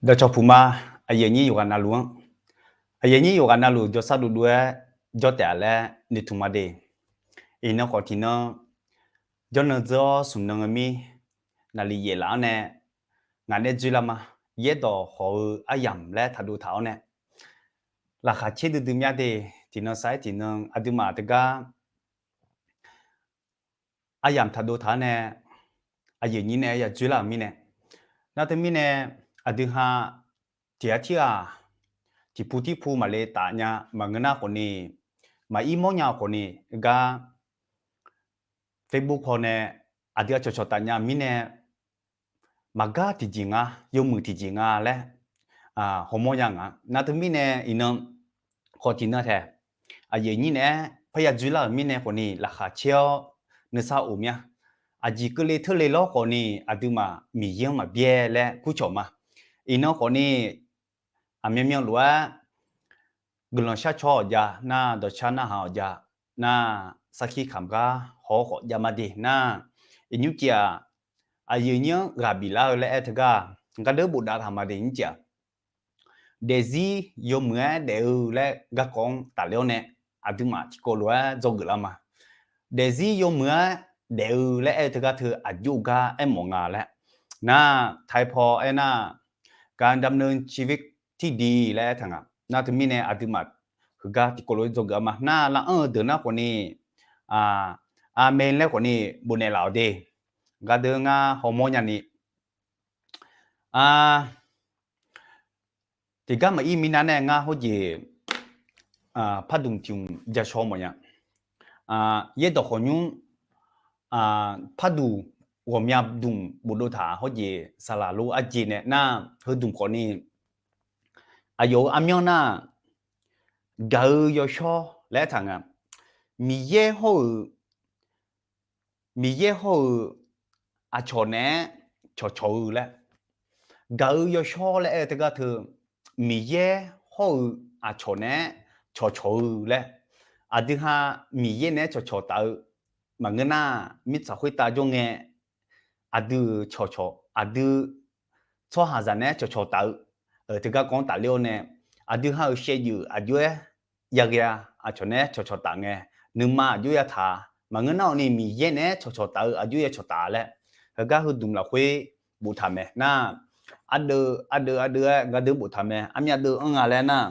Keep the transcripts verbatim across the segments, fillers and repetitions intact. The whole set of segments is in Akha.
Dawqcawq puq ma, aqyuif aqnyir yawqghaq navluf-anr, aqyuif aqnyir yawqghaq navluf jawrsar dovdov-aer jawr taef-a laer noeqtmq ma de. Iqnan khawf tiqnan, jawrnan dzeur-awr smq nan-eu mir, naqliq yaeflaf-anr nae ngaq nae dzoerlar ma. Yaerdawq hawq-eu aryamq laer taqdov taq-awr nae, laqkhaq caer duidui mya de. Tiqnan sar-aer tiqnan aqduimaf teugar aryamq taqdov taq-awr nae, aqyuif aqnyir nae ya dzoerlar-euq mirnae, nar teumirnae aqdui ha tiq ghaq tirghaq tiqpu tirpu maqle taf nya maqngeur nar khawfni, maqir mawrnya khawfni gar Facebook paw nae aqdui-aq cawqcawq taf nya mirnae, maqgar tiqjeq nga, yawmuiq tiqjeq nga laer hawmawr nya nga. Nar teumirnae iqnan khawf tiqnan tae, aqyuif aqnyir naeq-aer parya dzoerlar-euq mirnae khawfni laqkhaq caer-awr nuisar of mya. Aqjeq keuvle teurle lawr khawfni aqduimaf Miqyaer-anr maqbyaer laer kurcawq ma. Iqnan khawfni aqmyanmyan lof-aer guiqlanq shar cawr-awq jav nar, dawqcar narhaq-awq jav nar, sarkir kamq gar haw-awr khawf jav ma de nar, iqnymr cif-aq, aqyuif aqnyir-anr ghaq biflar-eu laer aer teugar, gardeur bofdav taq ma de nymr cif-aq, daefzir yawmuiq-aer daef-eu laer garkawv-anr tafler-awr nae, aqduimaf tiqkawv lof-aer dzawgeuf lar ma. Daefzir yawmuiq-aer daef-eu laer aer-eu teugar teu aqjox gar aermawf nga laer nar, taipaw aernar, gardamnev civic tirdi laer aertaq nga. Nar teumirnae aqduimaf heugar tiqkawv lof-aer dzawgeuf-a ma. Nar laranr-eu deuq nar khawfni, aqmeq laer khawfni bofnaeq laf-awq de. Gardeur ngar hawmawr nyani, tiqgar maqir minav nae ngar hawjeq pardmq tiq mq ja shaw mawf nya. Yaerdawq khawqnymr pardmq ghawqmya dmq bofdov taq hawjeq saqlaq lor arjeq nae nar, heudmq khawfni aqyawf-euq armyanr nar, gaq-eu yawshawr laer aertaq nga. Miqyaer hawr-eu, Miqyaer hawr-eu aqcawq naeq-aer cawqcawq-eu laer, gaq-eu yawshawr laer aer-eu teugar teu, Miqyaer hawr-eu aqcawq naeq-aer cawqcawq-eu laer, aqdui ha Miqyaer naeq-aer cawqcawq taf-eu maqngeur nar, mirtsaq khoertav jawr ngae, aqdui-euq cawqcawq, aqdui tsawrhaqzaq naeq-aer cawqcawq taf-eu teugar kawv-anr tafler-awr nae, aqdui ha-euq shaevdzeuf aqjox-aer yaghae-a, aqcawq naeq-aer cawqcawq taf ngae, nuima aqjox yataq-a. Maqngeur nar-awq ni Miqyaer naeq-aer cawqcawq taf-eu aqjox ya cawqtaf laer, heugar heudmq lafkhoer boftaq mae nar, ardeuv ardeuv ardeuv-aer gardeur boftaq mae. Armyav deuv-anr nga laer nar,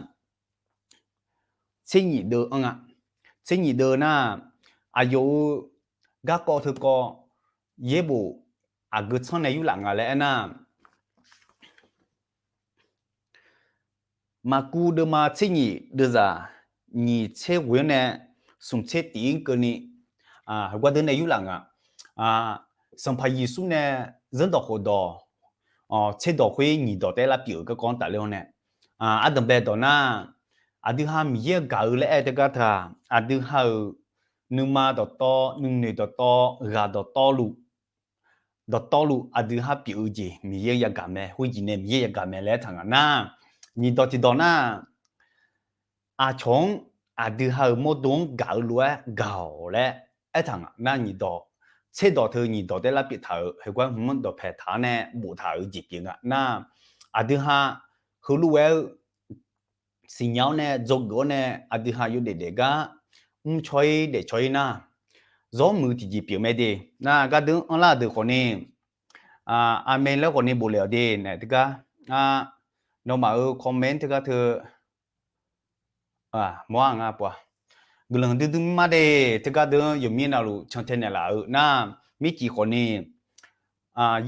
tsernyif deuv-anr nga. Tsernyif deuv nar, aqyawf-euq garkawv teukawv yaerbof aqgeu tsanr nae yurlaf nga laer aernar, Maqkuv deuvma tsernyif deuvzaq nyiq tser ghoe-anr nae smq tser tif-anr keuvni, heugar deuv nae yurlaf nga. Sanqpaq Yeqsur nae zanrdawq khofdawq tserdawq khoer nyiq dawq taef-aer lavpyeuf-euq garkawv-anr tafler-awr nae, ardanq bae dawq nar, aqdui ha Miqyaer-eu gaq-eu laer aer-eu teugar teu-aq, aqdui ha-euq nuima dawqtawv, nuinoeq dawqtawv, ghaq dawqtawvluf, dawqtawvluf aqdui ha pyeuf-eu jeq Miqyaer yagaq mae, khoerjeq nae Miqyaer yagaq mae laer aertaq nga nar, nyiq dawq tiq dawq nar, aqcawq-anr aqdui ha-euq mawrdo-anr gaq-eu lof-aer gaq-awq laer aertaq nga nar, nyiq dawq, tserdawq teu nyiq dawq taef-aer lavpyeuf taq-euq heugar hmq-anr dawqpae taq-awr nae boftaq-euq jeq pyeuf nga nar, aqdui ha heulof ghae-eu siqnya-awr nae dzawgeuf-awr nae aqdui ha yawdaef daef gar mrcaw-ir daefcaw-ir nar, zawr muiq tiqjeq pyeuf mae de. Nar gardeur anrlar deuq khawfni, aqmeq laer khawfni bofle-awq de nae teugar, nawmaf-euq comment teugar teu mawr-a nga pov-a. Guiqlanq duidui mar de, teugar deuq yawqmir navluf cantae naeqlaf-euq nar, mircif khawfni,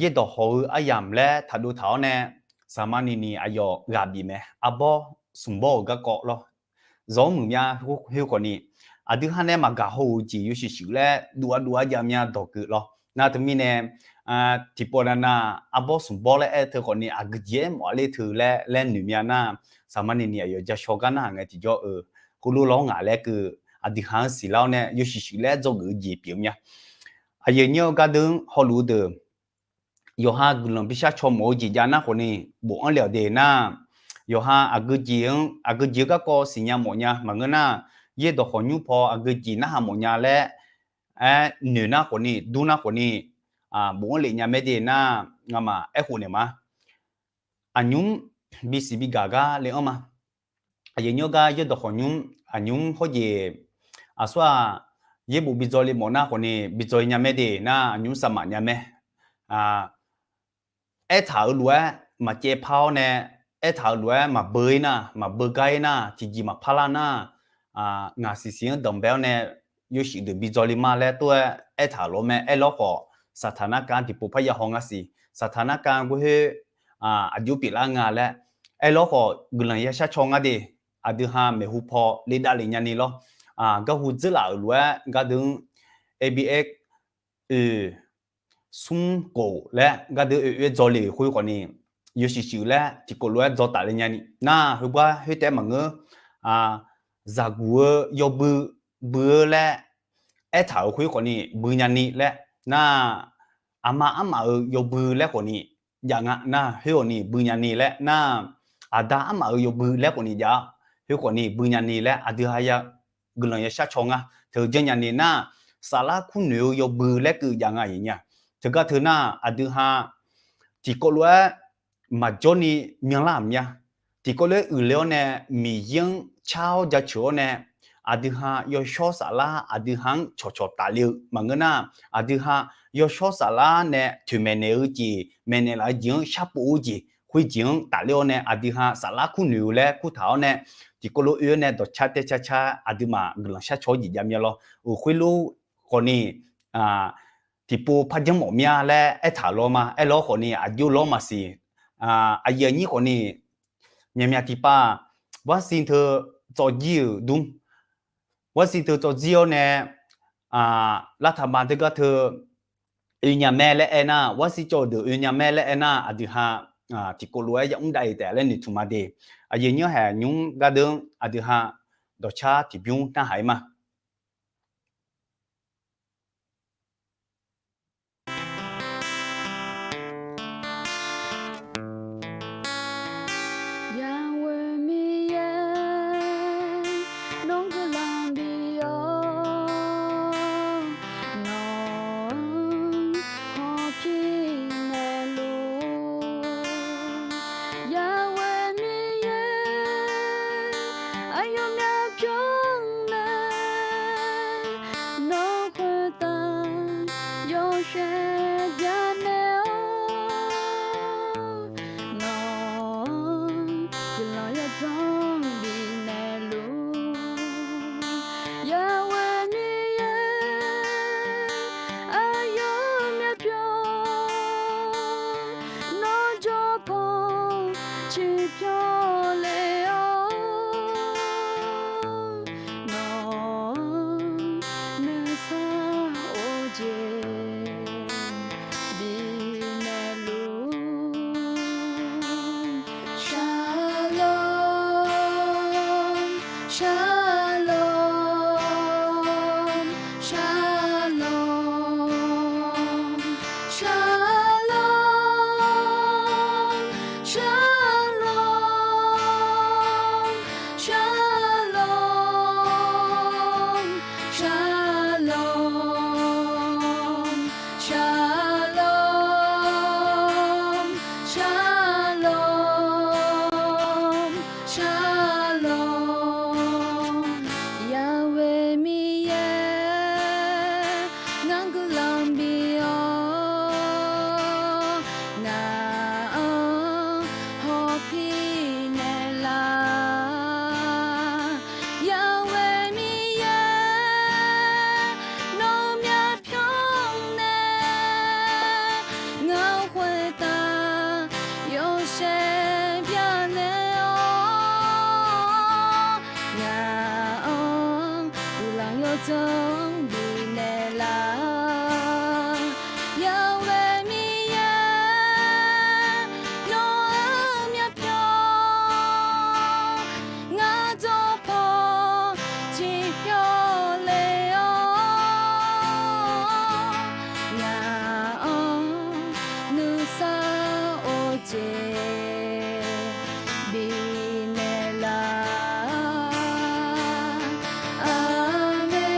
yaerdawq hawq-eu aryamq laer taqdov taq-awr nae, saqmaqniq ni aqyawf ghaq bif mae, arbawr smq bawr-euq garkawv lawr. Zawr muiq mya khoer khawfni, aqdui ha nae maqgaq haw-euq jeq yawshuif shuif laer dov-a dov-a jav mya dawq geuf lawr. Nar teumirnae, tiqpov navnav arbawr smq bawr laer aer-eu teu khawfni aqgeujeq-aer mawf-a ler teu laer laer noeq mya nar, saqmaqniq ni aqyawf ja shaw gar narhaq ngae tiqjawr-eu, heulof lawr ngaq laer keuv, aqdui ha-anr siqlar-awr nae yawshuif shuif laer dzawgeuf-eu jeq pyeuf mya. Aqyuif aqnyir-eu gardeuq-anr hawluf-eu deuq, yawqha guiqlanq bishar caw mawf-eu jeq jav nar khawfni, bofanr le-awq de nar, yawqha aqgeujeq-anr, aqgeujeq-eu garkawv siqnya mawf nya maqngeur nar, yaerdawq khawqnymr paw aqgeujeq narhaq mawf nya laer aer noeq nar khawfni, dur nar khawfni, bofanr lef nya mae de nar, ngamaf aerkhof naeq ma. Aqnymr bisiq bigaq gar le-anr ma. Aqyuif nymr gar yaerdawq khawf nymr, aqnymr hawjeq, aqsur-aq, yaerbof bi dzaw le mawf nar khawfni bi dzaw nya mae de nar aqnymr saqmaf nya mae. Aertaq-euq lof-aer maqcaev par-awr nae, aertaq-euq lof-aer maqbeu-ir nar, maqbeu gar-ir nar, tiqjeq maqpar lar nar, ngaq siqsiq-anr danqbae-awr nae, yawshuif deuq bi dzaw le ma laer tov-aer aertaq-euq lof mae. Aerlawr khawf, saqtaq narkav-anr tiqpov parya haw nga siq. Saqtaq narkav ghoer khoer, aqjox pyeuflar nga laer. Aerlawr khawf, guiqlanq ya shar caw nga de. Aqdui ha maeqhu paw le dav le nyani lawr. Garhu dzeurlaf-euq lof-aer gardeuv-anr, A B X oe smr khof laer gardeuv oe oe-aer dzaw le-euq khoer khawfni, yawshuif shuif laer tiqkawv lof-aer dzaw taf le nyani nar, heugar khoertaef maqngeur. Zaqguq-eu yawbui bui-eu laer aertaq-euq khoer khawfni bui nyani laer nar, aqma armaf-euq yawbui laer khawfni jav nga nar, khoer khawfni bui nyani laer nar, aqda armaf-euq yawbui laer khawfni jav-awr, khoer khawfni bui nyani laer aqdui ha ya guiqlanq ya shar caw nga. Teu janr nyani nar, saflar kurnoeq-eu yawbui laer keuv jav nga aqyuif nya. Teugar teu nar, aqdui ha tiqkawv lof-aer maqjawr ni myanlar aqmya. Tiqkawv lof-aer uiqle-awr nae, Miqyaer-anr car-awr jaceuq-awr nae, aqdui ha yawshawr saflar aqdui ha-anr cawqcawq tafle-eu maqngeur nar, aqdui ha yawshawr saflar nae toeqmaeq naeq-eu jeq, maeqnaeq laf-eu jeq-anr sharpov-eu jeq, khoerjeq-anr tafler-awr nae aqdui ha saflar kurnoeq-eu laer kurtaq-awr nae, tiqkawv lof oe-awr nae dawqcar taer car car aqduimaf guiqlanq shar caw-awr jeq jav mya lawr. Uq khoerlof khawfni tiqpov par janr mawf mya laer aertaq-euq lawr ma. Aerlawr khawfni aqjox lawr maqsiq. Aqyuif aqnyir khawfni myaqmyaq tiqpav, varsing teu tsawv jir-euq dur, varsing teu tsawv jir-awr nae, lartaq ma teugar teu oe nya mae laer aernar, varsing cawv-eu deuq oe nya mae laer aernar, aqdui ha tiqkawv lof-aer yamr dav-iq taef laer noeqtmq ma de. Aqyuif nymr haeq nymr gardeuv-anr aqdui ha dawqcar tiqbymr narhaq-ir ma. Yaweh Miqyaer, nawr guiqlanq bif-awr, nawq-anr hawpir naeqluf. Yaweh Miqyaer, aqyawf myavpyawr mae, nawr khoertav yawshaef byanaeq-awr, nawq-anr guiqlanq yawdzanr bifnaeq luf. Yaweh Miqyaer, aqyawf myavpyawr, nawr jawrpaw ciqpyawr le-awr, nawq-anr nuisar of jeq bifnaeq luf. Shalom, shalom, shalom, shalom, shalom, shalom, shalom, shalom, shalom, shalom. Yaweh Miqyaer, ngar guiqlanq bif-awr, ngaq-anr hawpir naeqlaf. Yaweh Miqyaer, nawq-euq myavpyawr nae ngaq-anr khoertav yawshaef byanaeq-awr, ngaq-anr guiqlanq yawdzanr bifnaeq laf. Yaweh Miqyaer, nawq-euq myavpyawr ngar jawrpaw ciqpyawr le-awr, ngaq-anr nuisar of jeq bifnaeq laf. Aqmeq.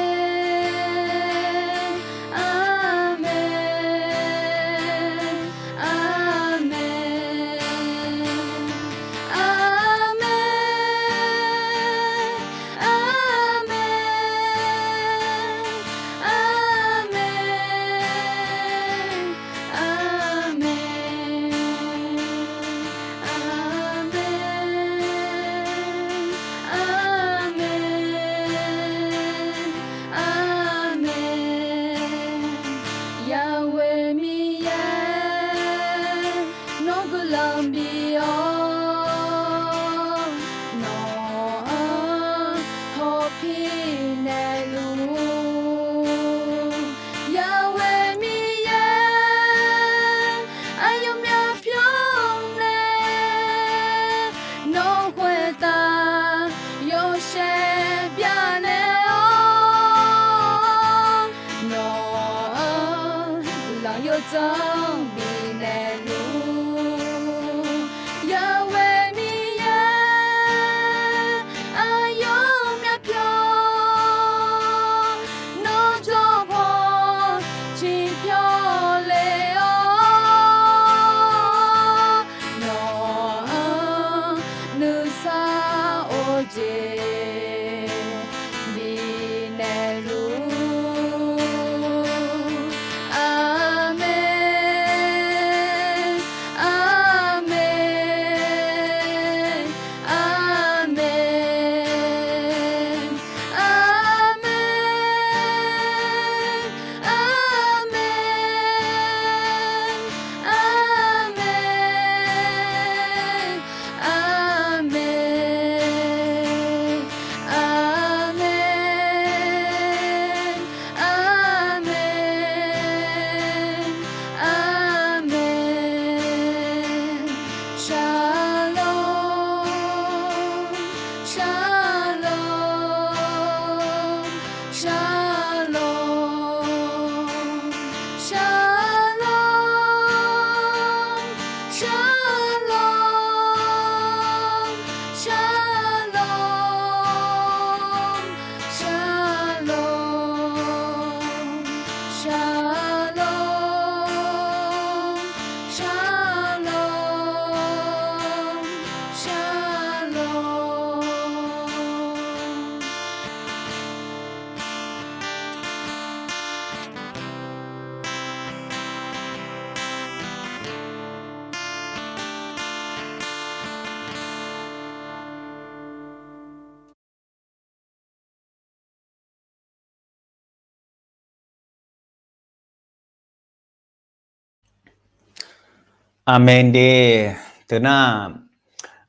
Aqmeq de. Teunar,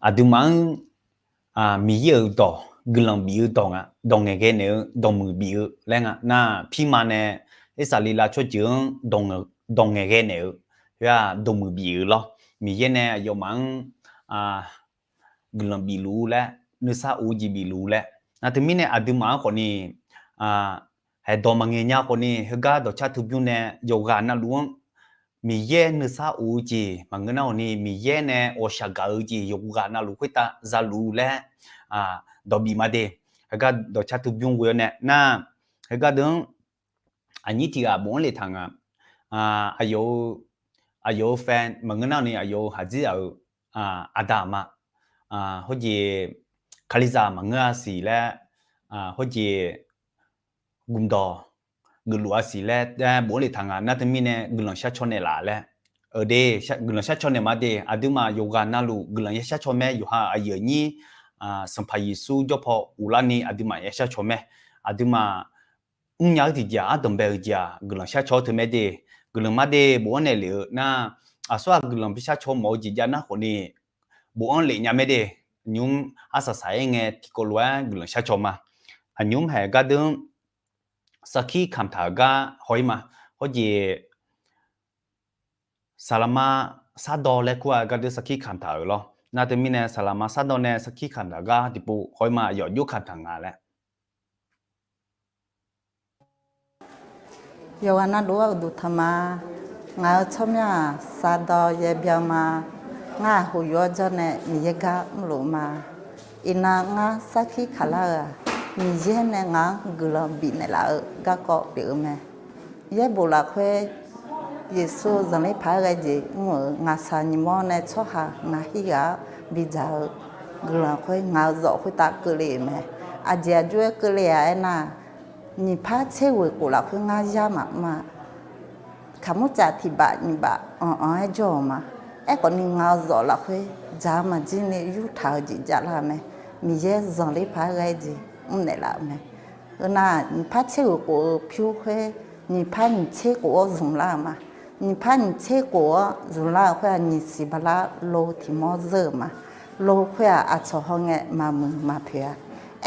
aqduimaf-anr Miqyaer-euq dawq, guiqlanq bif-eu dawq nga, dawq ngaeqghae naeq-eu, dawqmuiq bif-eu laer nga nar, pirma nae Irsaqleqlav tsawrjeuq-anr dawq ngaeqghae naeq-eu, khoer-aq dawqmuiq bif-eu lawr. Miqyaer nae aqyawfmaf-anr guiqlanq bifluf-ur laer, nuisar of-eu jeq bifluf-ur laer. Nar teumirnae aqduimaf-anr khawfni, haeqdawq maqngaeq nya khawfni, heugar dawqcar teu bymr nae yawqghaq navluf-anr Miqyaer nuisar of-eu jeq maqngeur nar khawfni, Miqyaer nae ghawqshaq gaq-eu jeq yawqghaq navluf khoertav zaluf-ur laer dawq bif ma de. Heugar dawqcar teu bymr ghoe-awr nae nar, heugar deuq-anr aqnyir tiq ghaq bofanr le taq nga. Aqyawf-eu, aqyawf-eu fan maqngeur nar ni, aqyawf-eu haqdzir ghaq-euq aqda aqma, hawjeq kalizaq maqngeur-a siq laer, hawjeq gmqdawq geufluf-a siq laer bofanr le taq nga. Nar teumirnae guiqlanq shar caw naeqlaf laer, de, guiqlanq shar caw naeq ma de. Aqduimaf yawqghaq navluf guiqlanq ya shar caw mae. Yawqha aqyuif aqnyir Sanqpaq Yeqsur jawr paw uvlar ni aqduimaf ya shar caw mae. Aqduimaf mrnya-eu tiqjeq-aq, ardanqbae-eu jeq-aq, guiqlanq shar caw-awr teu mae de. Guiqlanq ma de bofanr naeq lef-eu nar, aqsur-aq guiqlanq bishar caw mawf-eu jeq jav nar khawfni, bofanr lef nya mae de. Nymr arsaq saq-aer ngae tiqkawv lof-aer guiqlanq shar caw ma. Aqnymr haeq gar deuq-anr sarkir kamq taq-euq gar haw-ir ma. Hawjeq saqlaqma sardawv laer kur-a gar deuq sarkir kamq taq-euq lawr. Nar teumirnae saqlaqma sardawv nae sarkir kamq taq-euq gar tiqpov haw-ir ma. Aqyawf jov kamq taq nga laer. Yawqghaq navluf-anr uqduq tanq ma. Ngaq-euq tsawrmyanr-aq, sardawv yaerbyan ma. Ngar-aq, hoqyof-awr janr nae Miqyaer gar mrluf ma. Iqnan ngar sarkir kaqlar-euq-aq, Miqyaer nae ngaq-anr guiqlanq bifnaeq laf-eu garkawv pyeuf-eu mae. Yaerbof lafkhoer Yeqsur zanqler paq-aer ghae jeq mr-euq ngaqshaq nyiq mawr nae tsawrhaq ngaq hirghaq-anr bidzaq-eu guiqlanq khoer ngaq-euq zawf khoertav keuvle-euq mae. Aqjeq aqjox-aer keuvle-a aernar, nyiqpar tser ghoeq khof lafkhoer ngar yar maqmr-a. Kaqmurcaf tiq baf nyiq baf anq-anq-aer jawr-euq ma. Aerkhawfni ngaq-euq zawf lafkhoer dzaq-eu maqjir ni yurtaq-eu jeq javlar-eu mae. Miqyaer zanqler paq-aer ghae jeq mrnaeq laf-eu mae. Heu nar, nyiqpar tser ghoeq khof-eu pyur khoer, nyiqpar nyiq tser khof-awr zmqlar-euq ma. Nyiqpar nyiq tser khof-awr zmqlar-euq khoer-aq, nyiq siq bala lo tiq mawr zeur-euq ma. Lo khoer-aq, aqcawq hawngae maqmuiq maqpoeq-a.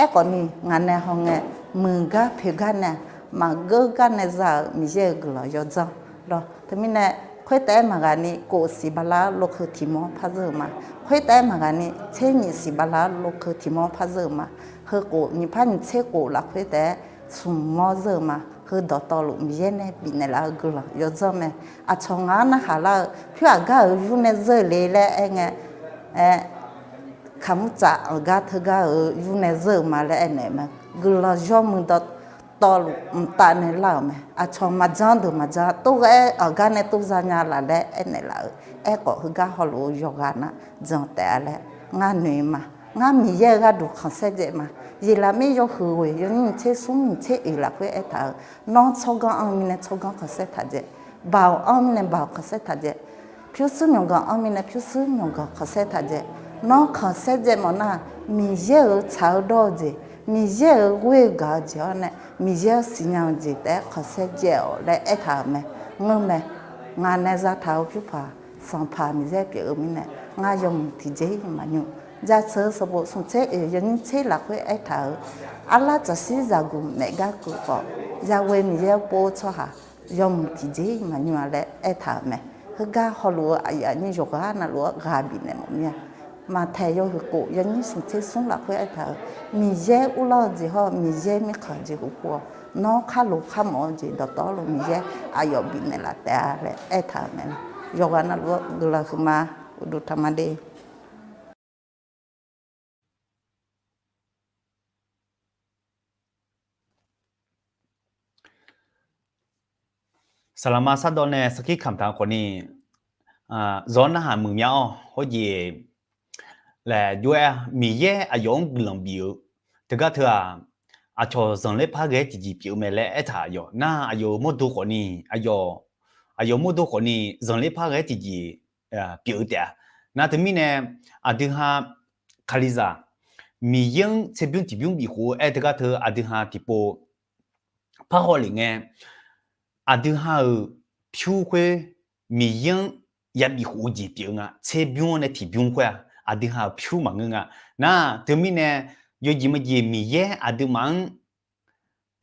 Aerkhawfni ngaq nae hawngae muiq gar poeq gar nae, maqgeur gar nae za-euq Miqyaer-euq guiqlanq yawdzanr lawr. Teumirnae khoertav-aer maqghaq ni kof siq bala lo keuv tiq mawr par zeur-euq ma. Khoertav-aer maqghaq ni tser nyiq siq bala lo keuv tiq mawr par zeur-euq ma. Heu khof nyiqpar nyiq tser khof lafkhoer taef-aer smq mawr zeur-euq ma. Heu dawqtawvluf Miqyaer nae bifnaeq laf-eu guiqlanq yawdzanr mae. Aqcawq ngaq-anr narhaq lar-eu pyur aqgar-euq yur nae zeur le laer aer ngae, aer, kaqmurtsaf aqgar teugar-euq yur nae zeur-euq ma laer aernaeq-eu mae. Guiqlanq yawmuiq dawqtawvluf mqtav nae lar-euq mae. Aqcawq maqjan deuq maqjan tov ghae-aer aqgar nae tov za nya laf laer aernaeq laf-euq. Aerkhawf heugar hawluf-eu yawqghaq nar jan taef-a laer ngar noeq-eu ma. Ngar Miqyaer-euq gharduq khanqsaer dzae ma. Yeqlaqmir yawhuiq ghoeq yawnyir nyiq tser smr nyiq tser oeq lafkhoer aertaq-euq, Nawr tsawrganr anr-eu mirnae tsawrganr khanqsaer taq dzae, baoq anr-eu mirnae baoq khanqsaer taq dzae, pyurshuir myawqganq anr-eu mirnae pyurshuir myawqganq khanqsaer taq dzae. Nawr khanqsaer dzae mawf nar, Miqyaer-euq tsaq-eu dawr-eu jeq, Miqyaer-euq ghoer-eu gaq-eu jeq-awr nae Miqyaer-euq siqnya-eu jeq taef-aer khanqsaer dzae-awq laer aertaq-euq mae. Ngeur mae. Ngaq nae zataq-eu pyur paq, Sanqpaq Miqyaer pyeuf-eu mirnae ngar yawmuiq tiqjeq-iq maqnymr. Jaceuq-eu sanqbof smq tser oeq yawnyir tser lafkhoer aertaq-euq, arlar tsaqsir zaqguq maeq gar keuv khawf, yaghoe Miqyaer pov-eu tsawrhaq yawmuiq tiqjeq-iq maqnymr-a laer aertaq-euq mae. Heugar hawluf-eu aqyuif aqnyir yawqghaq navluf-anr ghaq bifnaeq mawf mir-a. Maqtaeq yawhuiq khof yawnyir smq tser smr lafkhoer aertaq-euq, Miqyaer uvlanr-eu jeq hawr-eu Miqyaer mirkhanq jeq heulof-aer nawr kharlof kharmawf-eu jeq dawqtawvluf Miqyaer aqyawf bifnaeq laf taef-a laer aertaq-euq mae. Yawqghaq navluf-anr guiqlanq huiqma uqduq taqma de. Saqlaqma sardawv nae sarkir kamq taq khawfni, zawr narhaq muiqmya-awr hawjeq laer jov-aer, Miqyaer aqyawf-anr guiqlanq bif-eu teugar teu-aq, aqcawq zanqler par ghae-aer tiqjeq pyeuf-eu mae laer aertaq yawq nar, aqyawf-euq mawrdo khawfni, aqyawf, aqyawf mawrdo khawfni zanqler par ghae-aer tiqjeq pyeuf-eu taef-a. Nar teumirnae aqdui ha Kalizaq Miqyaer-anr tserbymr tiqbymr bifkhof-eu aer teugar teu aqdui ha tiqpov parhaw lef ngae, aqdui ha-euq pyur khoer Miqyaer-anr ya bifkhof-eu jeq pyeuf-eu nga. Tserbymr-anr nae tiqbymr khoer-aq, aqdui ha-euq pyur maqngeur nga. Nar teumirnae, yawjeq majeq Miqyaer aqduimaf-anr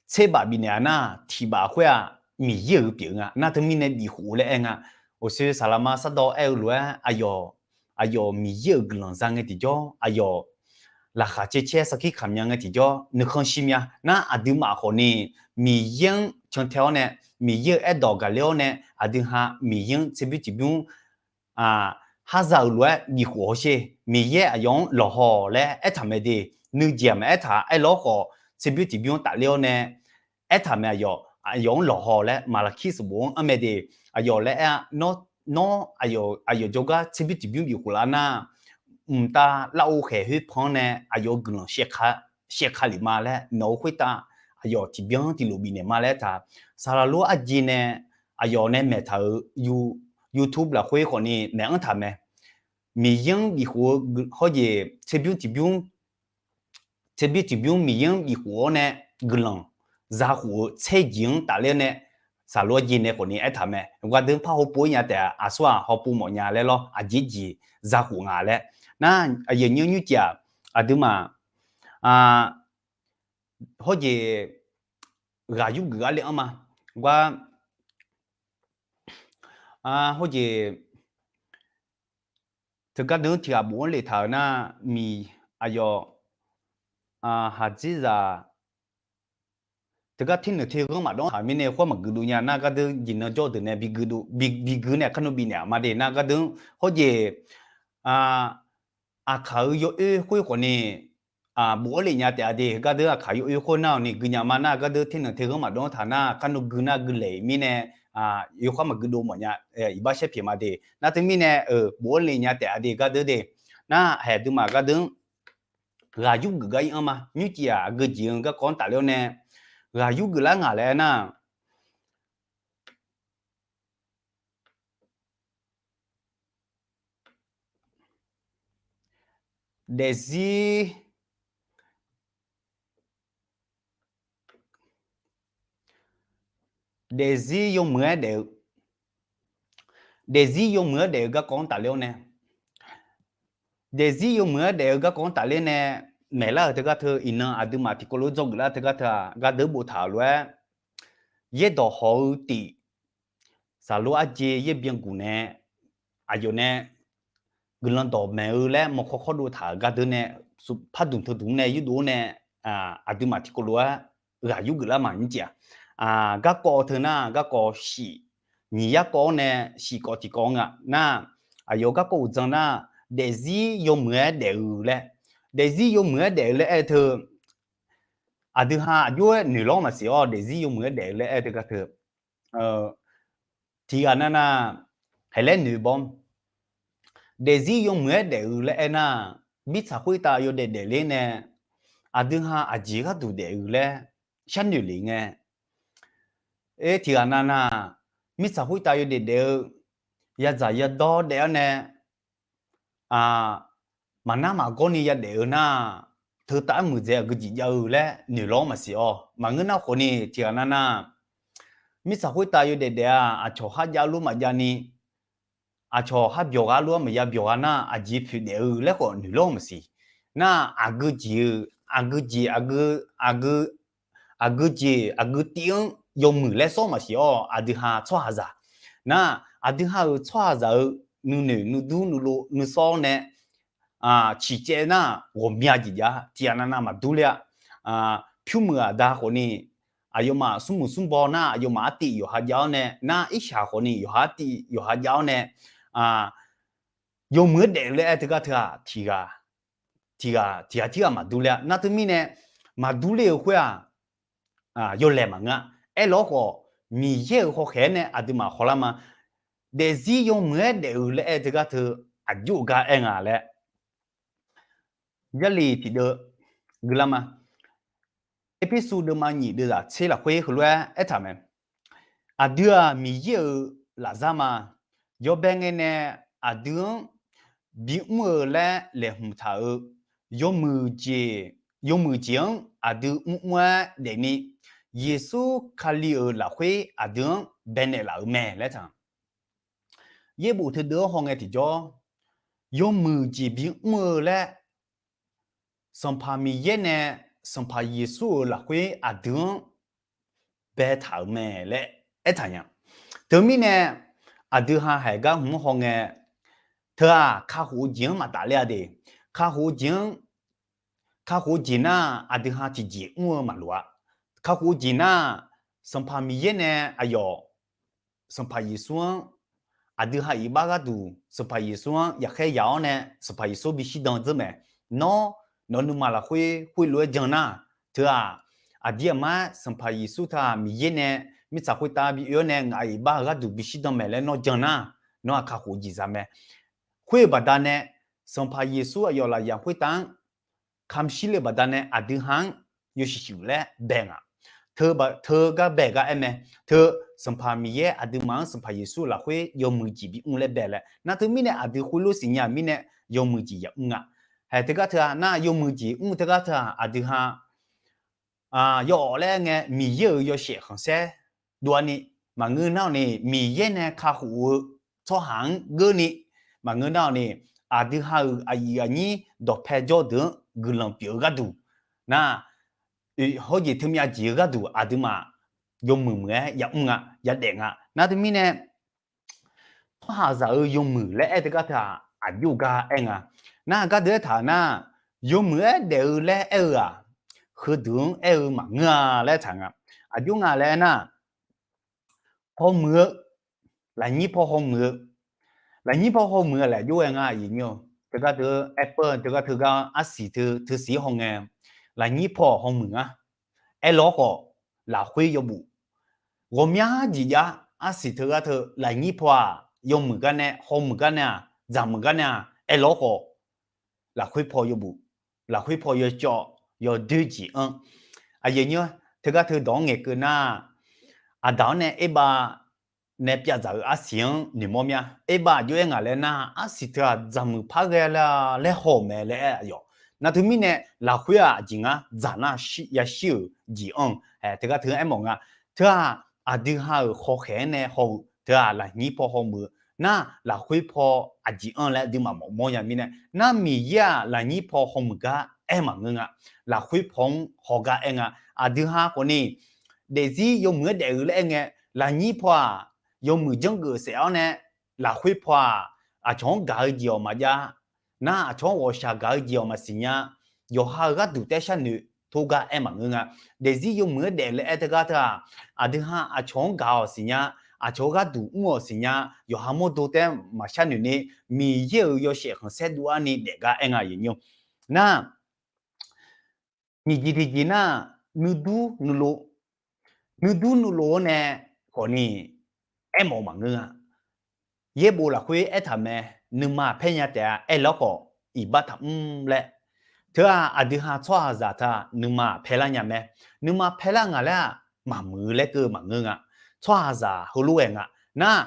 tserbaf bifnaeq-a nar, tiqbaf khoer-aq, Miqyaer-euq pyeuf nga. Nar teumirnae bifkhof laer aer nga. Uqshoe saqlaqma sardawv aer-eu lof-aer, aqyawf, aqyawf Miqyaer-euq guiqlanq za ngae tiqjawr, aqyawf laqkhaq caer caer sarkir kamq nya ngae tiqjawr nuikhanr shir mya. Nar aqduimaf khawfni Miqyaer-anr cantae-awr nae, Miqyaer-euq aerdawq gaqler-awr nae, aqdui ha Miqyaer-anr tserbymr tiqbymr harzaq-euq lof-aer bifkhof hawsher. Miqyaer aqyawf-anr lawqhaw laer aertaq mae de. Nuijeq-aq maqaer taq, aerlawr khawf tserbymr tiqbymr-anr tafler-awr nae aertaq mae. Aqyawf, aqyawf-anr lawqhaw laer Maqlaqkir sanqbof-anr anr mae de. Aqyawf laer aer-a, nawr, nawr aqyawf jawrgar tserbymr tiqbymr bifkhof lar nar, mqtav lar-eu khaeq khoer pan-anr nae aqyawf-euq guiqlanq shaevka lef ma laer, nawq-eu khoertav aqyawf tiqbyan tiqlof bifnaeq ma laer taq. Saqlaq lof-aer arjeq nae aqyawf nae maeqtaq-euq YouTube lafkhoer khawfni maeq-anr taq mae. Miqyaer-anr bifkhof-eu hawjeq tserbymr tiqbymr tserbymr tiqbymr Miqyaer-anr bifkhof-awr nae guiqlanq zakhof-eu tser jeq-anr tafler nae, saqlaq-aer jeq nae khawfni aertaq mae. Gardeur par hawpov-ir nya taef-a, aqsur-aq hawpov mawf nya laer lawr, aqjeq jeq zakhof nga laer. Nar aqyuif aqnyir nymrcif-aq, aqduimaf hawjeq ghaq yurgeuf gar le-anr ma. Gar hawjeq teugar deuq-anr tiq ghaq bof-anr le taq-euq nar, miq aqyawf haqdzerzaq teugar ternuiq terghanr maqdawr taq-euq mirnae khoer maqgui dov nya nar, gardeur jeq nan jawr-eu deuq nae bi gui nae kar nmr bifnaeq-aq ma de nar, gardeur hawjeq aqkaq-euq yawoer khoer khawfni bof-anr le nya taef-a de. Gardeur aqkaq yawoer khoer nar-awq ni gui nya ma nar, gardeur ternuiq terghanr maqdawr taq nar, kar nmr gui nar gui laeq-iq mirnae yawkhav maqgui dov mawf nya. Iqbax shaer pyeuf ma de. Nar teumirnae bof-anr le nya taef-a de gardeur de. Nar haeq aqduimaf gardeur ghaq yurgeuf gar ir-anr ma. Nymrcif-aq aqgeu jeq-eu garkawv-anr tafler-awr nae ghaq yurgeuf lar ngaq laer aernar, daefzir daefzir yawmuiq-aer daef-eu, daefzir yawmuiq-aer daef-eu garkawv-anr tafler-awr nae, daefzir yawmuiq-aer daef-eu garkawv-anr tafler nae maeqlar-euq teugar teu, iqnan aqduimaf tiqkawv lof-aer dzawgeuf lar teugar teu-aq, gardeur boftaq-euq lof-aer yaerdawq hawq-eu tif, saqlaq-aer jeq yaer byan guq nae, aqyawf nae guiqlanq dawqmaeq-eu laer mawrkawr kawrdov taq-euq gardeur nae, par dmq teu dmq nae yurdov-awr nae, aqduimaf tiqkawv lof-aer ghaq yurgeuf lar ma nymrcif-aq. Garkawv teu nar garkawv shif, nyiq yar kawv-awr nae shif kawv tiqkawv nga nar, aqyawf garkawv uqdzan nar, daefzir yawmuiq-aer daef-eu laer, daefzir yawmuiq-aer daef-eu laer aer teu, aqdui ha aqjox-aer noeq lawr maqsiq-awr, daefzir yawmuiq-aer daef-eu laer aer teugar teu, tiqghaq navnav haeq laer noeq baw, daefzir yawmuiq-aer daef-eu laer aer nar, mirtsaq khoertav yawdaef daefler nae aqdui ha aqjeq gharduq daef-eu laer sharnoeq lef ngae, aer tiqghaq navnav mirtsaq khoertav yawdaef daef-eu yadzaq yadawr daef-awr nae maqnar maqgawr ni yadaef-eu nar, teu tav-aer muiqdzaeq aqgeu jeq jav-eu laer noeq lawr maqsiq-awr, maqngeur nar khawf ni tiqghaq navnav mirtsaq khoertav yawdaef daef-a, aqcawq kharjav lof maqjav ni, aqcawq kharbyawq gha lof-aer maqya byawq gha nar, aqjeq poeq daef-eu laer khawf noeq lawr maqsiq. Nar aqgeu jeq-eu, aqgeu jeq, aqgeu, aqgeu jeq aqgeu tiv-anr yawmuiq laer sawr maqsiq-awr, aqdui ha tsawrhaqzaq nar, aqdui ha-euq tsawrhaqzaq-eu nuinoeq nuidur nuilov nuisawr nae ciqcaev nar ghawqmya jeq jav-a. Tiqghaq navnav maqdur ler-a. Pyurmuiq aqda khawf ni aqyawfmaf smrmuiq smrbaw nar, aqyawfmaf artiv yawqha jav-awr nae nar, irshaq khawf ni yawqha artiv yawqha jav-awr nae, yawmuiq-aer daef-eu laer aer teugar teu-aq, tiqghaq tiqghaq tiqghaq tirghaq maqdur ler-a. Nar teumirnae maqdur ler-eu khoer-aq, yawlaeq maqngeur-a. Aerlawr khawf, Miqyaer-euq hawkhaeq-aer nae aqduimaf hawlar ma. Daefzir yawmuiq-aer daef-eu laer aer teugar teu, aqjox-eu gar aer nga laer Jarlif tiqdeuv guilar ma. Erpersu deuvma nyiq deuvzaq tser lafkhoer heulof-aer aertaq mae. Aqdui-aq Miqyaer-euq lafzar ma. Yawbae ngae nae aqdui-anr bimr-eu laer laeqhmq taq-euq yawmuiq jeq, yawmuiq jeq-anr aqdui mrmr-aer daefni, Yeqsur Kali-euq lafkhoer aqdui-anr baenaeq laf-euq mae laer taq. yaerbof teudeuv-anr hawngae tiqjawr, yawmuiq jeq bimr-eu laer Sanqpaq Miqyaer nae Sanqpaq Yeqsur-euq lafkhoer aqdui-anr baetaq-euq mae laer aertaq nya. Teumirnae aqdui ha haiq gar hmq-anr hawngae, teu-aq kakhof-eu jeq-anr maqtaf ler-a de. Kakhof-eu jeq-anr, kakhof-eu jeq nar aqdui ha tiqjeq mr-eu maqloq-a. Kakhof-eu jeq nar Sanqpaq Miqyaer nae aqyawf Sanqpaq Yeqsur-anr aqdui ha iqbax gharduq Sanqpaq Yeqsur-anr yaqkhaer yaq-awr nae Sanqpaq Yeqsur bishir dan dzeur mae. Nawr, nawq-eu nuima lafkhoer khoerlof-aer jan nar, teu-aq, aqdir aqmar Sanqpaq Yeqsur teu-aq Miqyaer nae mirtsaq khoertav bi oe-awr nae ngaq iqbax-eu gharduq bishir dan mae laer nawr jan nar, nawr-aq kakhof jeq za mae. Khoer-eu baqdanae Sanqpaq Yeqsur aqyawf lafyaq khoertav-anr kamq shir le-eu baqdanae aqdui ha-anr yawshuif shuif laer bae nga. Teu gar bae gar aer mae. Teu Sanqpaq Miqyaer aqduimaf-anr Sanqpaq Yeqsur lafkhoer yawmuiq jeq bimr laer bae laer nar, teumirnae aqdui khoerlof siqnya mirnae yawmuiq jeq yamr nga. Haeq teugar teu-aq nar, yawmuiq jeq mr teugar teu-aq aqdui ha yawawf laer aer ngae Miqyaer-euq yawshaef khanqsaer dov-a ni, maqngeur nar-awq ni Miqyaer nae kakhof-eu tsawrhaq-anr geur ni, maqngeur nar-awq ni aqdui ha-euq aqyuif aqnyir dawqpae jawr-eu deuq-anr guiqlanq pyeuf-eu gharduq nar, hawr jeq teumyav jeq-eu gharduq aqduimaf yawmuiq muiq-aer yamr nga, yadaef nga. Nar teumirnae tsawrhaqzaq-euq yawmuiq laer aer teugar teu-aq aqjox gar aer nga. Nar gardeuq aertaq-euq nar, yawmuiq-aer daef-eu laer aer-eu-aq, heudeuq-anr aer-eu maqngeur-a laer aertaq nga. Aqjox nga laer aernar, hawmuiq-eu, lafnyir paw hawmuiq-eu, lafnyir paw hawmuiq-eu laer aqjox aer nga aqyuif nyir-awq. Teugar teu apple teugar teu gar arsiq teu teu siq hawngae, lafnyir paw hawmuiq nga. Aerlawr khawf, lafkhoer yawbuf ghawqmya jeq jav. Arsiq teugar teu lafnyir paw-aq yawmuiq gar nae hawmuiq gar nae-aq dzaqmuiq gar nae-aq aerlawr khawf, lafkhoer paw yawbuf, lafkhoer paw yawcawv yawdoer jeq-anr, aqyuif nyir-awq, teugar teu dawq-anr ngaeqkeuv nar, Aqdaq-awr nae Erbav nae pyavdzaq-eu arsiq-anr noeqmawr mya. Erbav aqjox aer ngaq laer nar, arsiq teu-aq dzaqmuiq par ghae laer haw-euq mae laer aer-a yawq. Nar teumirnae lafkhoer-aq aqjeq ngar dzaq nar yashir-euq jeq-anr teugar teu aermawf nga. Teu-aq, aqdui ha-euq hawkhaeq-anr nae haw-eu teu-aq lafnyir paw hawmuiq-eu nar, lafkhoer paw aqjeq-anr laer aqduimaf mawfmawr nya mirnae nar, Miqyaer-aq lafnyir paw hawmuiq gar aer maqngeur nga. Lafkhoer paw-anr hawgar aer nga. Aqdui ha khawfni daefzir yawmuiq-aer daef-eu laer aer ngae, lafnyir paw-aq yawmuiq janrgeuf saef-awr nae, lafkhoer paw-aq aqcawq-anr gaq-eu jeq-awq maqjav nar, aqcawq-anr ghawqshaq gaq-eu jeq-awq maqsiq nya. Yawqha-euq gharduq taef sharnoeq tov gar aer maqngeur nga. Daefzir yawmuiq-aer daef laer aer teugar teu-aq, aqdui ha aqcawq-anr gaq-awq siqnya, aqcawq-eu gharduq mr-awq siqnya, yawqha mawrdo taef-aer maqsharnoeq ni, Miqyaer-euq yawshaef khanqsaer dov-a ni daef gar aer nga aqyuif nyir-awq. Nar, nyiq jeq tiqjeq nar, nuidur nuilov, nuidur nuilov-awr nae khawfni aermawf-eu maqngeur nga. Yaerbof lafkhoer aertaq mae, nuima paer nya taef-a aerlawr khawf, iqbax taqmr laer. Teu-aq, aqdui ha tsawrhaqzaq teu-aq nuima paerlar nya mae. Nuima paerlar nga laer-aq, maqmuiq-eu laer keuv-eu maqngeur nga. Tsawrhaqzaq heulof ghae nga. Nar,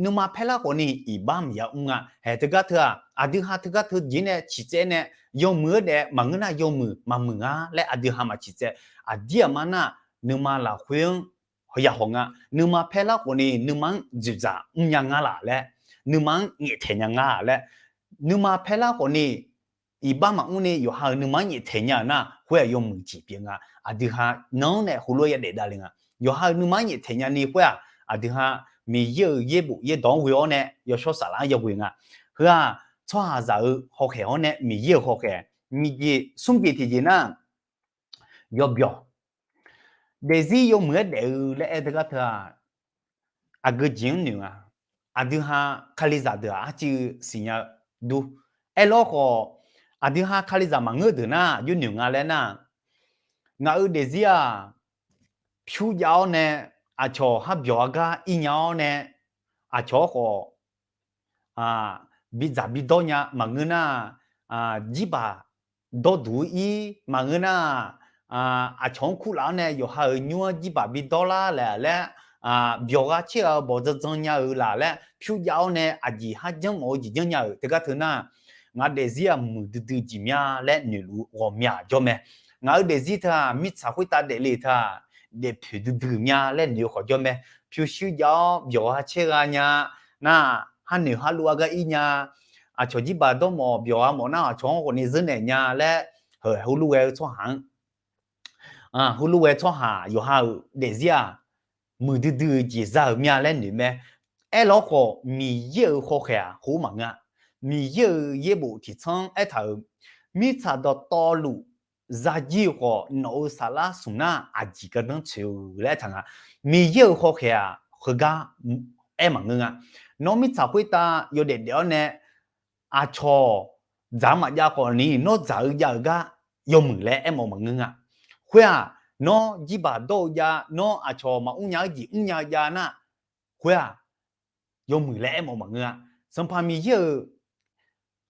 nuima paerlar khawfni iqbax maqya mr nga. Haeq teugar teu-aq, aqdui ha teugar teu jeq nae ciqtsaev nae, yawmuiq-aer daef maqngeur nar yawmuiq maqmuiq nga laer aqdui ha maqciqtsaev. Aqdir aqma nar, nuima lafkhoer-anr ya haw nga. Nuima paerlar khawfni nuima-anr dzoeqdzaq mrnya nga laf laer, nuima-anr nyaeftaeq nya nga laer, nuima paerlar khawfni iqbax maqmr ni yawqha-euq nuima-anr nyaeftaeq nya-euq nar, khoer-aq yawmuiq jeq pyeuf nga. Aqdui ha nanr nae heulof-aer yadaef davle nga. Yawqha-euq nuima-anr nyaeftaeq nyani khoer-aq, aqdui ha Miqyaer-euq yaerbof yaerdawq-anr ghoe-awr nae yawshawr saflar-anr yaghoe nga. Heu-aq, tsawrhaqzaq-euq hawkhaeq-awr nae Miqyaer-euq hawkhaeq. Nyiq jeq smr jeq tiqjeq nar, yawbyawq. Daefzir yawmuiq-aer daef-eu laer aer teugar teu-aq, aqgeu jeq-anr noeq nga. Aqdui ha Kalizaq deuq-aq arcuiv siqnya-eu dur. Aerlawr khawf, aqdui ha Kalizaq maqngeur deuq nar aqjox noeq nga laer nar, ngaq-euq daefzir-aq, pyur jav-awr nae aqcawq har byawq-a gar ir nya-awr nae, aqcawq-awr khawf bidzaq bidawr nya maqngeur nar, jirbaq dawrduq-ir maqngeur nar, aqcawq-anr kurlaf-awr nae yawqha-euq nymr-anr jirbaq bidawr lar laer laer, byawq gha caer gha-eu bawq dzandzan nya-euq laf laer pyur jav-awr nae aqjeq har janr mawf-eu jeq janr nya-euq teugar teu nar, ngaq daefzir-aq muiqdui dui jeq mya laer noeqluf ghawqmya jawr mae. Ngaq-euq daefzir teu-aq mirtsaq khoertav daefle teu-aq, daefpoeq duidui mya laer noeq-eu khawf jawr mae. Pyurshuir jav-awr byawq gha caer gha nya nar, Harnoeq harluf-aer gar ir nya. Aqcawq jirbaq dawrmawf byawq-a mawf nar aqcawq-anr khawf ni zeur naeq nya laer, heu heulof ghae-eu tsawrhaq-anr, heulof ghae tsawrhaq yawqha-euq daefzir-aq, muiqdui dui-eu jeq za-euq mya laer noeq mae. Aerlawr khawf, Miqyaer-euq hawkhaeq-aq khoer maqngeur-a. Miqyaer-euq yaerbof tiqtsanr-anr aertaq-euq, mirtsaq dawqtawvluf zajir-eu khawf, nawq-euq saflar smq nar aqjeq gardanr tsoeq-eu laer aertaq nga. Miqyaer-euq hawkhaeq-aq heugar aer maqngeur nga. Nawr mirtsaq khoertav yawdaef daef-awr nae, aqcawq dzaq-eu maqjav khawf ni, nawr dzaq-eu jav-euq gar yawmuiq laer aermawf maqngeur nga. Khoer-aq, nawr jirbaq dawr-eu jav, nawr aqcawq maqmr nya-eu jeq mrnya-eu jav nar, khoer-aq, yawmuiq laer aermawf maqngeur-a. Sanqpaq Miqyaer-euq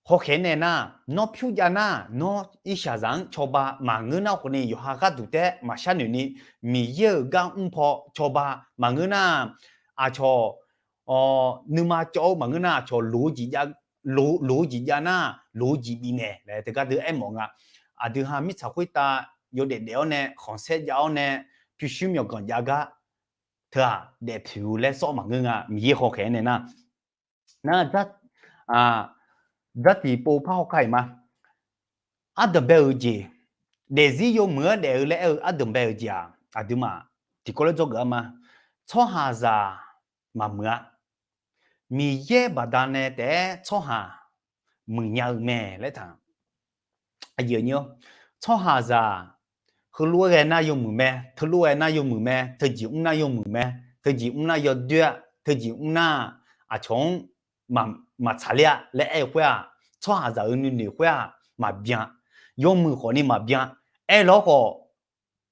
hawkhaeq nae nar, nawr pyur jav nar, nawr irshaqzaq-anr cawba maqngeur nar khawf ni, yawqha gharduq taef-aer maqshar noeq ni, Miqyaer-euq gar mr paw cawba maqngeur nar, aqcawq nuima cawv-eu maqngeur nar, aqcawq loq-eu jeq jav nar, loq-eu jeq bifnaeq laer teugar dui aermawf nga. Aqdui ha mirtsaq khoertav yawdaef daef-awr nae, khanqsaer jav-awr nae, pyurshuir myawqganq jav gar teu-aq daefpoeq-eu laer sawr maqngeur nga. Miqyaer hawkhaeq-anr nae nar, nar, dzartiq pov par hawkar-iq ma. Ardanqbae-euq jeq, daefzir yawmuiq-anr daef-eu laer aer-eu ardanqbae-euq jeq-aq, aqduimaf tiqkawv laer dzawgeuf-a ma. Tsawrhaqzaq maqmuiq-a. Miqyaer baqdanae taef-aer tsawrhaq muiqnya-eu mae laer taq. Aqyuif aqnyir-awr, tsawrhaqzaq heulof-aer ghae nar yawmuiq mae, teulof ghae nar yawmuiq mae, teujeq mr nar yawmuiq mae, teujeq mr nar yawdoer-a, teujeq mr nar aqcawq-anr maqtsaqler-a laer aer-eu khoer-aq, tsawrhaqzaq-euq nuinoeq khoer-aq maqbyan. Yawmuiq khawf ni maqbyan. Aerlawr khawf,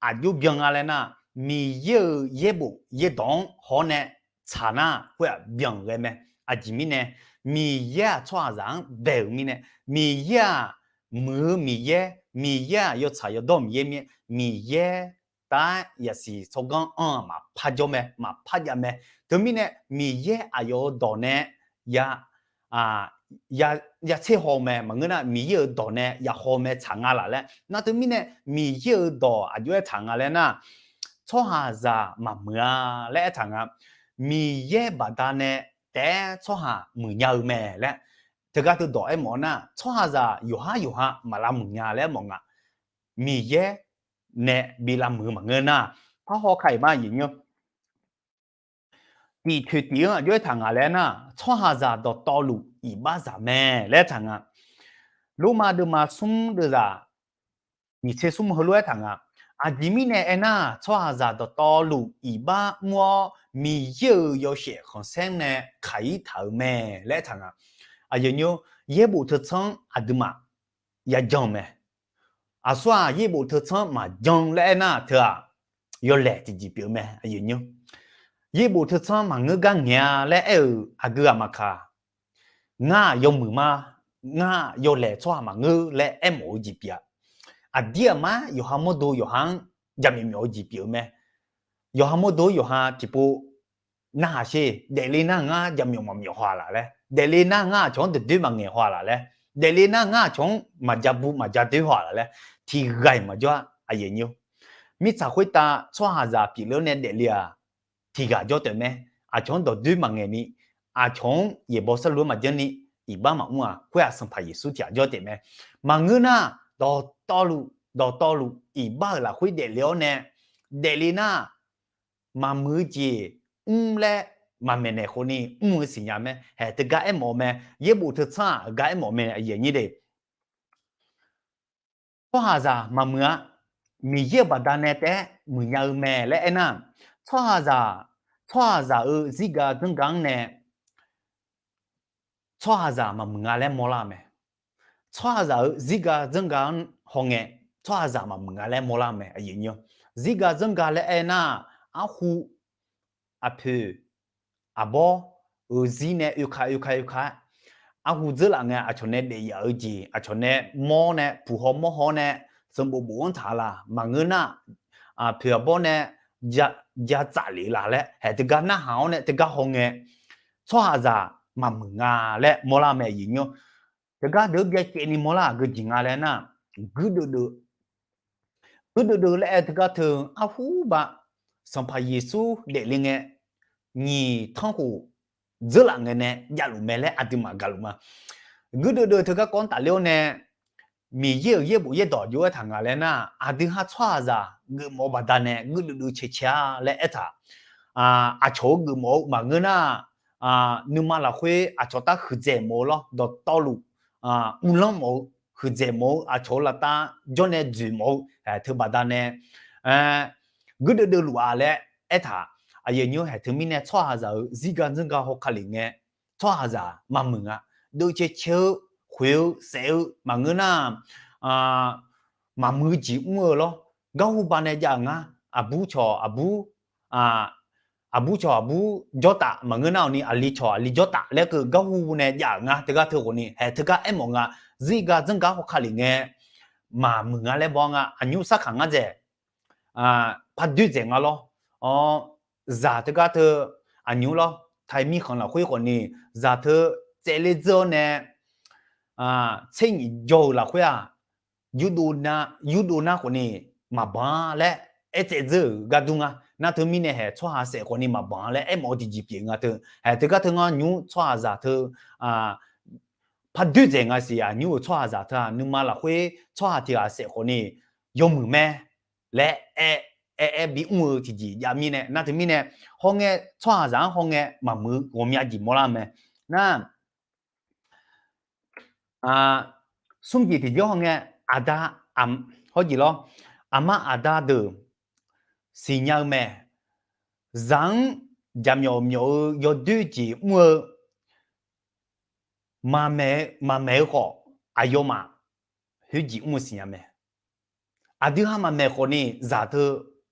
aqjox byan nga laer nar, Miqyaer-euq yaerbof yaerdawq-anr haw-awr nae tsaq nar khoer-aq byan ghae mae. Aqjeq mirnae, Miqyaer-aq tsawrhaqzaq-anr bae-euq mirnae, Miqyaer-aq muiq-eu Miqyaer, Miqyaer-aq yawtsaq yawdawr Miqyaer mirnae, Miqyaer taef-aer yasiq tsawrganr anr-aq maqpar jawr mae, maqpar jav mae. Teumirnae Miqyaer aqyawf-euq dawq nae ya ya tser haw mae, maqngeur nar Miqyaer-euq dawq nae ya haw mae tsaq nga laf laer. Nar teumirnae Miqyaer-euq dawq aqjox-aer taq nga laer nar, tsawrhaqzaq maqmuiq-a laer aertaq nga. Miqyaer baqdanae taef-aer tsawrhaq muiqnya-eu mae laer teugar teudawq aermawf-eu nar, tsawrhaqzaq yawqhar yawqha maq lavmuiq nya laer aermawf nga. Miqyaer nae bi lavmuiq-eu maqngeur nar, par hawkar-iq ma aqyuif aqnyir-awr, tiq toeq tiq-anr aqjox-aer taq nga laer nar, tsawrhaqzaq dawqtawvluf iqbaxzaq mae laer aertaq nga. Lormav deuvma smr deuvzaq nyiq tser smr heulof-aer taq nga. Aqjeq mirnae aernar, tsawrhaqzaq dawqtawvluf iqbax mr-awr, Miqyaer-euq yawshaef khanqsaer nae kaq-ir taq-euq mae laer aertaq nga. Aqyuif aqnyir-awr, yaerbof teutsanr aqduimaf yajan-eu mae. Aqsur-aq yaerbof teutsanr maqjan laer aernar teu-aq, yawlaeq tiqjeq pyeuf-eu mae. Yaerbof teutsanr maqngeur gar ngaeq-a laer aer-euq aqgeu ghaq maqkaq, ngar-aq yawmuiq ma, ngar-aq yawlaeq tsawrhaq maqngeur laer aermawf-eu jeq pyeuf-a. Aqdir aqmar yawqha mawrdo yawqha-anr jaqmyawf myawf-eu jeq pyeuf-eu mae. Yawqha mawrdo yawqha tiqpov narhaq sher, daefle nar ngar jaqmyawf maqmyawf haw-a laf laer, daefle nar ngar aqcawq-anr dawqdoer maqngaeq haw-a laf laer, daefle nar ngar aqcawq-anr maqja bu maqja doer haw-a laf laer, tiqghaq-iq maqjawr-a. Aqyuif aqnyir-awr, mirtsaq khoertav tsawrhaqzaq pyeufler-awr nae daefle-aq, tiqghaq jawr taef mae. Aqcawq-anr dawqdoer maqngaeq ni, aqcawq-anr yaeqbawq sarlu-aer maqjanr ni, iqbax maqmr-aq, khoer-aq Sanqpaq Yeqsur tiqghaq jawr taef mae. Maqngeur nar, dawqtawvluf dawqtawvluf iqbax-euq lafkhoer daefle-awr nae, daefle nar, maqmuiq-eu jeq mr laer maqmaeq naeq khawf ni mr-eu siqnya mae. Haeq teugar aermawf-eu mae. Yaerbof teutsanr-aq heugar aermawf-eu mae. Tsawrhaqzaq maqmuiq-a. Miqyaer-euq baqdanae taef-aer muiqnya-eu mae laer aernar, tsawrhaqzaq, tsawrhaqzaq-euq zirga zanrga-anr nae tsawrhaqzaq maqmuiq nga laer mawrlar-eu mae. Tsawrhaqzaq-euq zirga zanrga-anr hawngae, tsawrhaqzaq maqmuiq nga laer mawrlar-eu mae. Zirga zanrga laer aernar, arhu, aqpoeq, aqbawr-euq zir nae oeka oeka oeka-aer, arhu dzeurlaf ngae aqcawq nae daefyaf-eu jeq, aqcawq nae mawr nae puq haw mawr haw nae, sanqbof bof-anr taq laf maqngeur nar, aqpoeq aqbawr nae ja tsaf lef laf laer haeq teugar narhaq-awr nae teugar hawngae, tsawrhaqzaq maqmuiq nga laer mawrlar-eu mae. Teugar deuq-anr byacaevni mawrlar-aq geujeq nga laer nar, guirdeuv deuv, guirdeuv deuv laer aer teugar teu arhu ba, Sanqpaq Yeqsur daefle ngae, nyiq tanrkhof dzeurlaf ngae nae javluf mae laer aqduimaf gaqluf ma. Guirdeuv deuv teugar kawv-anr tafler-awr nae, Miqyaer-euq yaerbof yaerdawq jov-aer taq nga laer nar, aqdui ha tsawrhaqzaq geufmawf-eu baqdanae guirdeuv deuv cae cae-a laer aertaq. Aqcawq-euq geufmawf-eu maqngeur nar, nuima lafkhoer aqcawq tar huiqdzaeq mawf-eu lawr, dawqtawvluf uvlanr mawf-eu, huiqdzaeq mawf-eu, aqcawq-euq laftav jawrnae dzoeq mawf-eu teu baqdanae guirdeuv deuv luf-a laer aertaq. Aqyuif aqnyir haeq teumirnae tsawrhaqzaq-euq zirgar dzanrgar hawkale ngae, tsawrhaqzaq maqmuiq nga. Deuv cae cae-eu, khoeq-eu saef-eu maqngeur nar, maqmuiq jeq mr-eu lawr. Garhu baqdanae jav-euq ngar, aqbur cawq aqbur, aqbur cawq aqbur jawrtaf maqngeur nar-awq ni, aqli cawq aqli jawrtaf laer keuv garhu nae jav-euq ngar teugar teu khawf ni, haeq teugar aermawf nga, zirgar dzanrgar hawkale ngae maqmuiq nga laer baw nga. Aqnyir sarkaq ngar dzaeq, par doer dzaeq nga lawr. Zaq teugar teu aqnyir lawr, taiq mirkhanq lafkhoer khawf ni, zaq teu tsaevler dzeur-awr nae, tser nyiq jawr-euq lafkhoer-aq, yurdov nar khawf ni maqbanq laer aertsaev dzeur-euq gar dur nga. Nar teumirnae haeq tsawrhaq saef khawf ni maqbanq laer aermawf-eu tiqjeq pyeuf nga teu. Haeq teugar teu ngar nymr tsawrhaqzaq teu par doer dzaeq nga siq, aqnyir-euq tsawrhaqzaq teu-aq nuima lafkhoer tsawrhaq tiq ghaq saef khawf ni yawmuiq mae laer aer, aer aer bimr-eu tiqjeq jav mirnae, nar teumirnae hawngae tsawrhaqzaq-anr hawngae maqmuiq-eu ghawqmya jeq mawrlar mae. Nar smr jeq tiqjawr hawngae, aqda, hawr jeq lawr, aqma aqda deuq siqnya-eu mae. Zaq-anr jaqmyawf myawf-eu yawdoer jeq mr-eu maqmaeq-eu khawf, aqyawfmaf khoerjeq mr-eu siqnya mae. Aqdui ha maqmaeq khawf ni zaq teu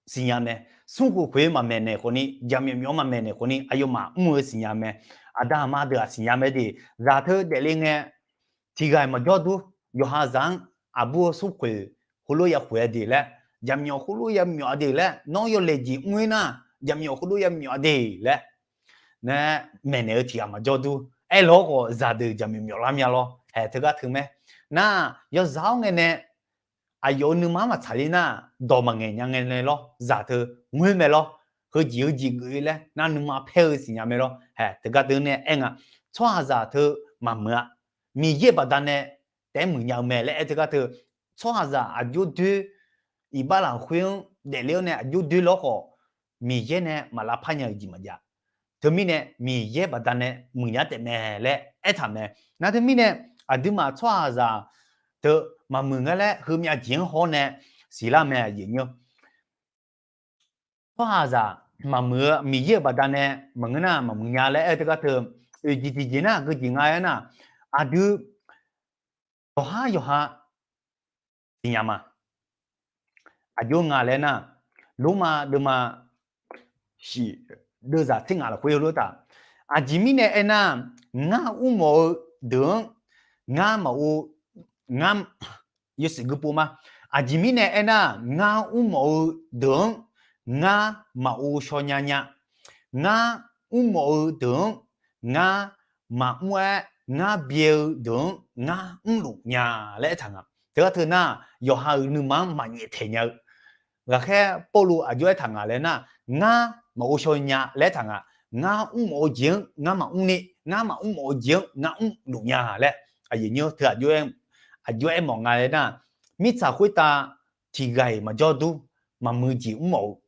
siqnya mae. Smrkhoeq khoeq maqmaeq naeq khawf ni, jaqmyawf myawf maqmaeq naeq khawf ni, aqyawfmaf mr-eu siqnya mae. Aqda aqma deuq-aq siqnya mae de. Zaq teu daefle ngae, tiq ghaq-iq maqjawr dur, yawqha zaq-anr aqbur-eu smrkhoeq heulof ya khoeq-a de laer, jaqmyawf heulof ya myawf-a de laer, nawr yawlaeq jeq mr-ir nar, jaqmyawf heulof ya myawf-a de laer, nae maeqnaeq-eu tiq ghaq maqjawr dur. Aerlawr khawf zaqdeuq jaqmyawf myawf lar mya lawr. Haeq teugar teu mae. Nar yawzaq-awr ngae nae aqyawf-euq nuima-anr maqtsaq ler nar, dawq maqngaeq nya ngae nae lawr, zaq teu ngoer mae lawr. Heujeq heujeq geuf-ir laer nar nuima paer-eu siqnya mae lawr. Haeq teugar teu nae aer nga, tsawrhaqzaq teu maqmuiq-a. Miqyaer baqdanae taef-aer muiqnya-eu mae laer aer teugar teu, tsawrhaqzaq aqjox doer, iqbax lafkhoer-anr daefle-awr nae aqjox doer lawr khawf, Miqyaer nae maq lavpar nya-eu jeq maqjav. Teumirnae Miqyaer baqdanae muiqnya taef mae laer aertaq mae. Nar teumirnae aqduimaf tsawrhaqzaq teu maqmuiq nga laer heumyav jeq-anr haw-awr nae siqlar mae, aqyuif aqnyir. Tsawrhaqzaq maqmuiq-eu Miqyaer-euq baqdanae maqngeur nar maqmuiq nya laer aer-eu teugar teu, oeq jeq tiqjeq nar geujeq nga aer nar, aqdui yawqhar yawqha siqnya ma. Aqjox nga laer nar, Lormav deuvma shiq deuvzaq tser ngaq lafkhoer heulof taf. Aqjeq mirnae aernar, ngar mrmawf-eu deuq-anr ngar maqov, ngar, yawshuif gui pov ma. Aqjeq mirnae aernar, ngar mrmawf-eu deuq-anr ngar maqov shaw nya nya. Ngar mrmawf-eu deuq-anr ngar maqmr-aer, ngar byae-eu deuq-anr ngar mrluf nya laer aertaq nga. Teugar teu nar, yawqha-euq nuima-anr maqnyaef taeq nya-eu, ghaqkhaer Pawrluv aqjox aertaq nga laer nar, ngar maqov shaw nya laer aertaq nga. Ngar mrmawf-eu jeq-anr ngar maqmr ni, ngar maqmr mawf-eu jeq-anr ngar mrluf nya laer, aqyuif aqnyir teu aqjox aermawf nga laer nar, mirtsaq khoertav tiq ghaq-iq maqjawr dur, maqmuiq jeq mrmawf-eu.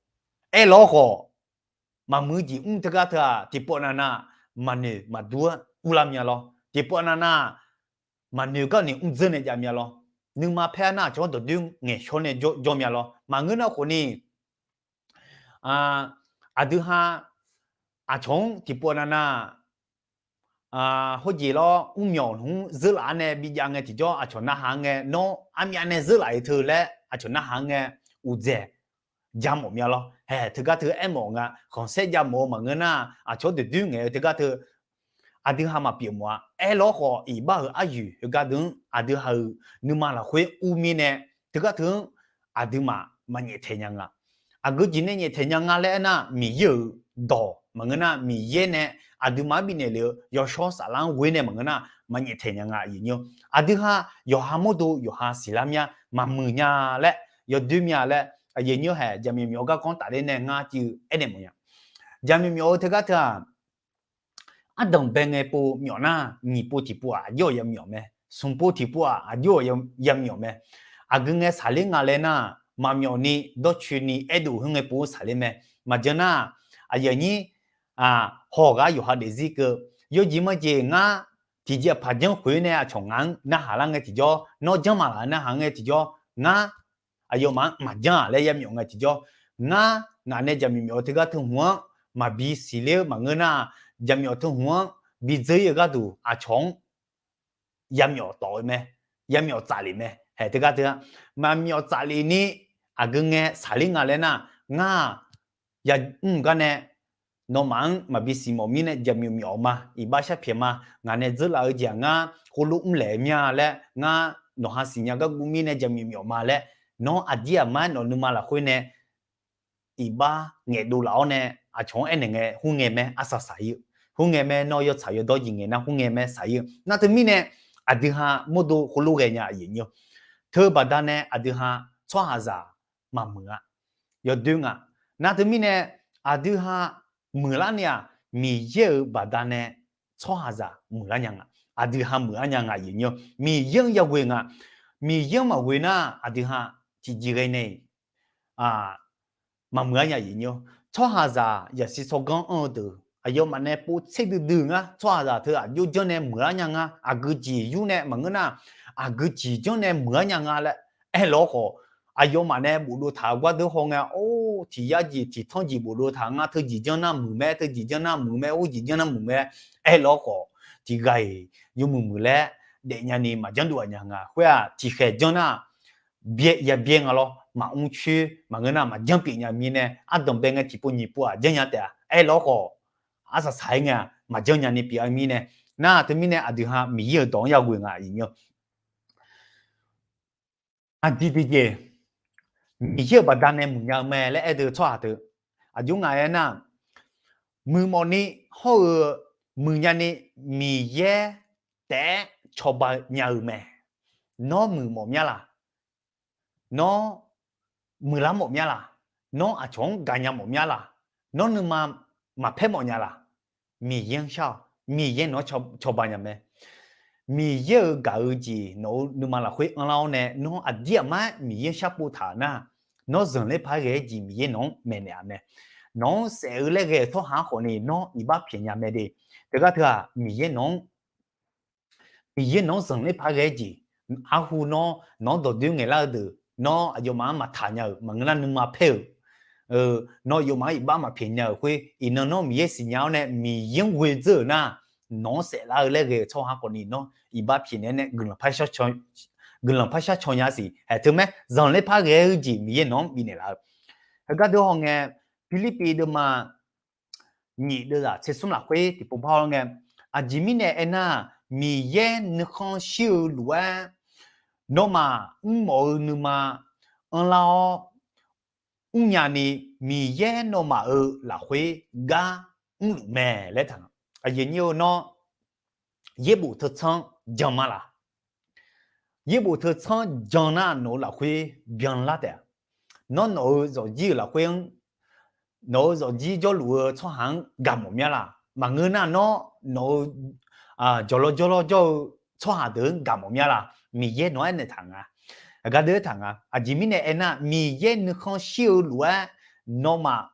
Aerlawr khawf, maqmuiq jeq mr teugar teu-aq, tiqpawf navnav maqnoeq maqdur-aer urlar mya lawr. Tiqpawf navnav maqnoeq gar ni mrdzeur nae jav mya lawr. Nuima paer-a nar aqcawq-anr dawqdoer ngaeqshawr nae jawr mya lawr. Maqngeur nar khawf ni, aqdui ha aqcawq-anr tiqpawf navnav hawjeq lawr mrmyawq nmr zeurlaf-ar nae bijav ngae tiqjawr aqcawq narhaq-anr ngae, nawr armyav nae zeurlaf-iq teu laer aqcawq narhaq-anr ngae, uqdzaeq jamawf mya lawr. Haeq teugar teu aermawf nga, khanqsaer jamawf-eu maqngeur nar, aqcawq dawqdoer ngaeq-eu teugar teu aqdui ha maqpyeuf mawf-a. Aerlawr khawf, iqbax-euq aryoeq heugar deuq-anr aqdui ha-euq nuima lafkhoer ur mirnae, teugar teu-anr aqduimaf maqnyaef taeq nya nga. Aqgeu jeq nae nyaef taeq nya nga laer aernar, Miqyaer-euq dawq maqngeur nar, Miqyaer nae aqduimaf-anr bifnaeq lef-eu yawshawr saflar-anr ghoer nae maqngeur nar, maqnyaef taeq nya nga, aqyuif aqnyir. Aqdui ha yawqha mawrdo yawqha siqlar mya, maqmuiq nya laer, yawdoer mya laer, aqyuif aqnyir haeq jaqmyawf myawf-eu garkawv-anr tafler nae ngar civ aernaeq mawf nya. Jaqmyawf myawf-eu teugar teu-aq, Ardanq bae ngae pov myawf nar, nyiq pov tiqpov-aq aqjox-aq yamyawf mae. Smq pov tiqpov-aq aqjox-aq yamyawf mae. Aqgeu ngae saqler nga laer nar, maqmyawf ni dawrcoeni aerdov khoer ngae pov-anr saqler mae. Maqjan nar, aqyuif aqnyir, hawq ghaq yawqha daefzir keuv, yawjeq maqjeq ngar tiqjeq paq janr khoer nae aqcawq ngaq-anr narhaq lar ngae tiqjawr, nawr janr maqlaf narhaq ngae tiqjawr, ngar aqyawfmaf-anr maqjanr-aq laer yamyawf ngae tiqjawr, ngar ngaq nae jaqmyawf myawf-eu teugar teu hmq-anr maqbi siqler-eu maqngeur nar, jaqmyawf teu hmq-anr bi dzeur ir-eu gharduq aqcawq-anr yamyawf tawf-eu mae, yamyawf tsaflef mae. Haeq teugar teu-a, maqmyawf tsaflef ni aqgeu ngae saqler nga laer nar, ngar-aq, yamr gar nae nawmaf-anr maqbi siqmawf mirnae jaqmyawf myawf-eu ma, iqbax sharpyaeq ma, ngaq nae dzeurlaf-eu jeq-aq ngar khoerlof mrlaeq-eu mir-a laer, ngar nawqha siqnya gar guv mirnae jaqmyawf myawf ma laer, nawr aqdir aqmar nawq nuima lafkhoer nae iqbax ngaeqdov laf-awr nae aqcawq-anr aernaeq ngae, khoerngae mae arsaq saq ir-eu, khoerngae mae nawr yawtsaq yawdawr jeq ngaeq nar khoerngae mae saq ir-eu. Nar teumirnae aqdui ha mawrdo khoerlof ghaenya aqyuif aqnyir-or, teu baqdanae aqdui ha tsawrhaqzaq maqmuiq-a. Yawdoer nga. Nar teumirnae aqdui ha muiqlar ni-aq, Miqyaer-euq baqdanae tsawrhaqzaq muiqlar nya nga. Aqdui ha muiqlar nya nga aqyuif aqnyir-or, Miqyaer-anr yaghoe nga. Miqyaer-anr maqghoe nar aqdui ha tiqjeq ghae nae-iq maqmuiq-ar nya aqyuif aqnyir-or. Tsawrhaqzaq yasiq tsawrganr anr-eu deuq aqyawfmaf nae pov tser duidui ngar, tsawrhaqzaq teu aqjox janr nae muiqlar nya nga, aqgeu jeq yur nae maqngeur nar, aqgeu jeq janr nae muiqlar nya nga laer aerlawr khawf, aqyawfmaf nae bofdov taq-eu gardeuv haw ngae, or, tiq yar jeq tiq tanr jeq bofdov taq ngar, teu jeq janr nar muiq mae, teu jeq janr nar muiq mae, or jeq janr nar muiq mae aerlawr khawf, tiq ghaq-iq yawmuiq muiq laer daefnya ni maqjanr dov-aq nya nga. Khoer-aq tiqkhaeq janr nar, byae ya byae nga lawr, maqmr coer maqngeur nar maqjanr pyeuf nya mirnae, ardanq bae ngae tiqpov nyiq pov-aq janr nya taef-a. Aerlawr khawf, arsaq saq-aer ngae-aq maqjanr nya ni pyeuf-a mirnae, nar teumirnae aqdui ha Miqyaer-euq dawq-anr yaghoe nga aqyuif aqnyir-or. Aqjeq tiqjeq, Miqyaer-euq baqdanae muiqnya-eu mae laer aer deuq tsawrhaq teu, aqjox ngaq-aer nar, muiqmawf ni hawr-eu muiqnya ni Miqyaer taef-aer cawba nya-eu mae. Nawr muiqmawf mya laq? Nawr muiqlar mawf mya laq? Nawr aqcawq-anr gaqnya mawf mya laq? Nawr nuima maqpaer mawf nya laq? Miqyaer-anr shar-awq. Miqyaer nawq-anr cawba nya mae. Miqyaer-euq gaq-eu jeq nawq-eu nuima lafkhoer anrlar-awr nae, nawr aqdir aqmar Miqyaer-anr sharpov taq-euq nar, nawr zanqler par ghae-aer jeq Miqyaer nawq-anr maeqnaeq-a mae. Nawq-anr saef-eu laer ghae-euq tsawrhaq-anr khawfni nawr iqbax pyaeq nya mae de. Teugar teu-aq, Miqyaer nawq-anr Miqyaer nawq-anr zanqler par ghae-aer jeq, arhu nawr nawq-anr dawqdoer ngaeqlar-eu deuq, nawr aqyawfmaf-anr maqtaq nya-euq maqngeur nar nuima paer-euq, nawr aqyawfmaf-anr iqbax maqpyaeq nya-euq khoer, iqnan nawr Miqyaer siqnya-awr nae Miqyaer-anr ghoedzeur-euq nar, nawq-anr saeflar-eu laer ghae-euq tsawrhaq khawfni nawr iqbax pyaeqnaeq-aer nae guiqlanq par shar caw nya siq. Haeq teumae zanqler par ghae-eu jeq Miqyaer nawq-anr bifnaeq laf-eu. Heugar deuq hawngae, Pirlirpiv deuvma nyiq deuvzaq tser smr lafkhoer tiqpov par haw ngae, aqjeq mirnae aernar, Miqyaer nuikhanr shir-eu lof-aer nawmaf mrmawf-eu nuima anrlar-awr, mrnya ni Miqyaer nawmaf-euq lafkhoer gar mrluf mae laer taq-a. Aqyuif aqnyir-eu, nawr yaerbof teu tsanr jan ma laq? Yaerbof teu tsanr jan nar nawq-eu lafkhoer byanlar taef-a. Nawr nawq-eu zawqjir-euq lafkhoer-anr, nawq-eu zawqjir jawrluf-eu tsawrhaq-anr gaq mawf mya laq? Maqngeur nar nawr nawq-eu jawqlawr jawrlawr jawr-eu tsawrhaq deuq-anr gaq mawf mya laq? Miqyaer nawq-aer naeq taq nga. Aqgar deuq taq nga. Aqjeq mirnae aernar, Miqyaer nuikhanr shir-eu lof-aer nawmaf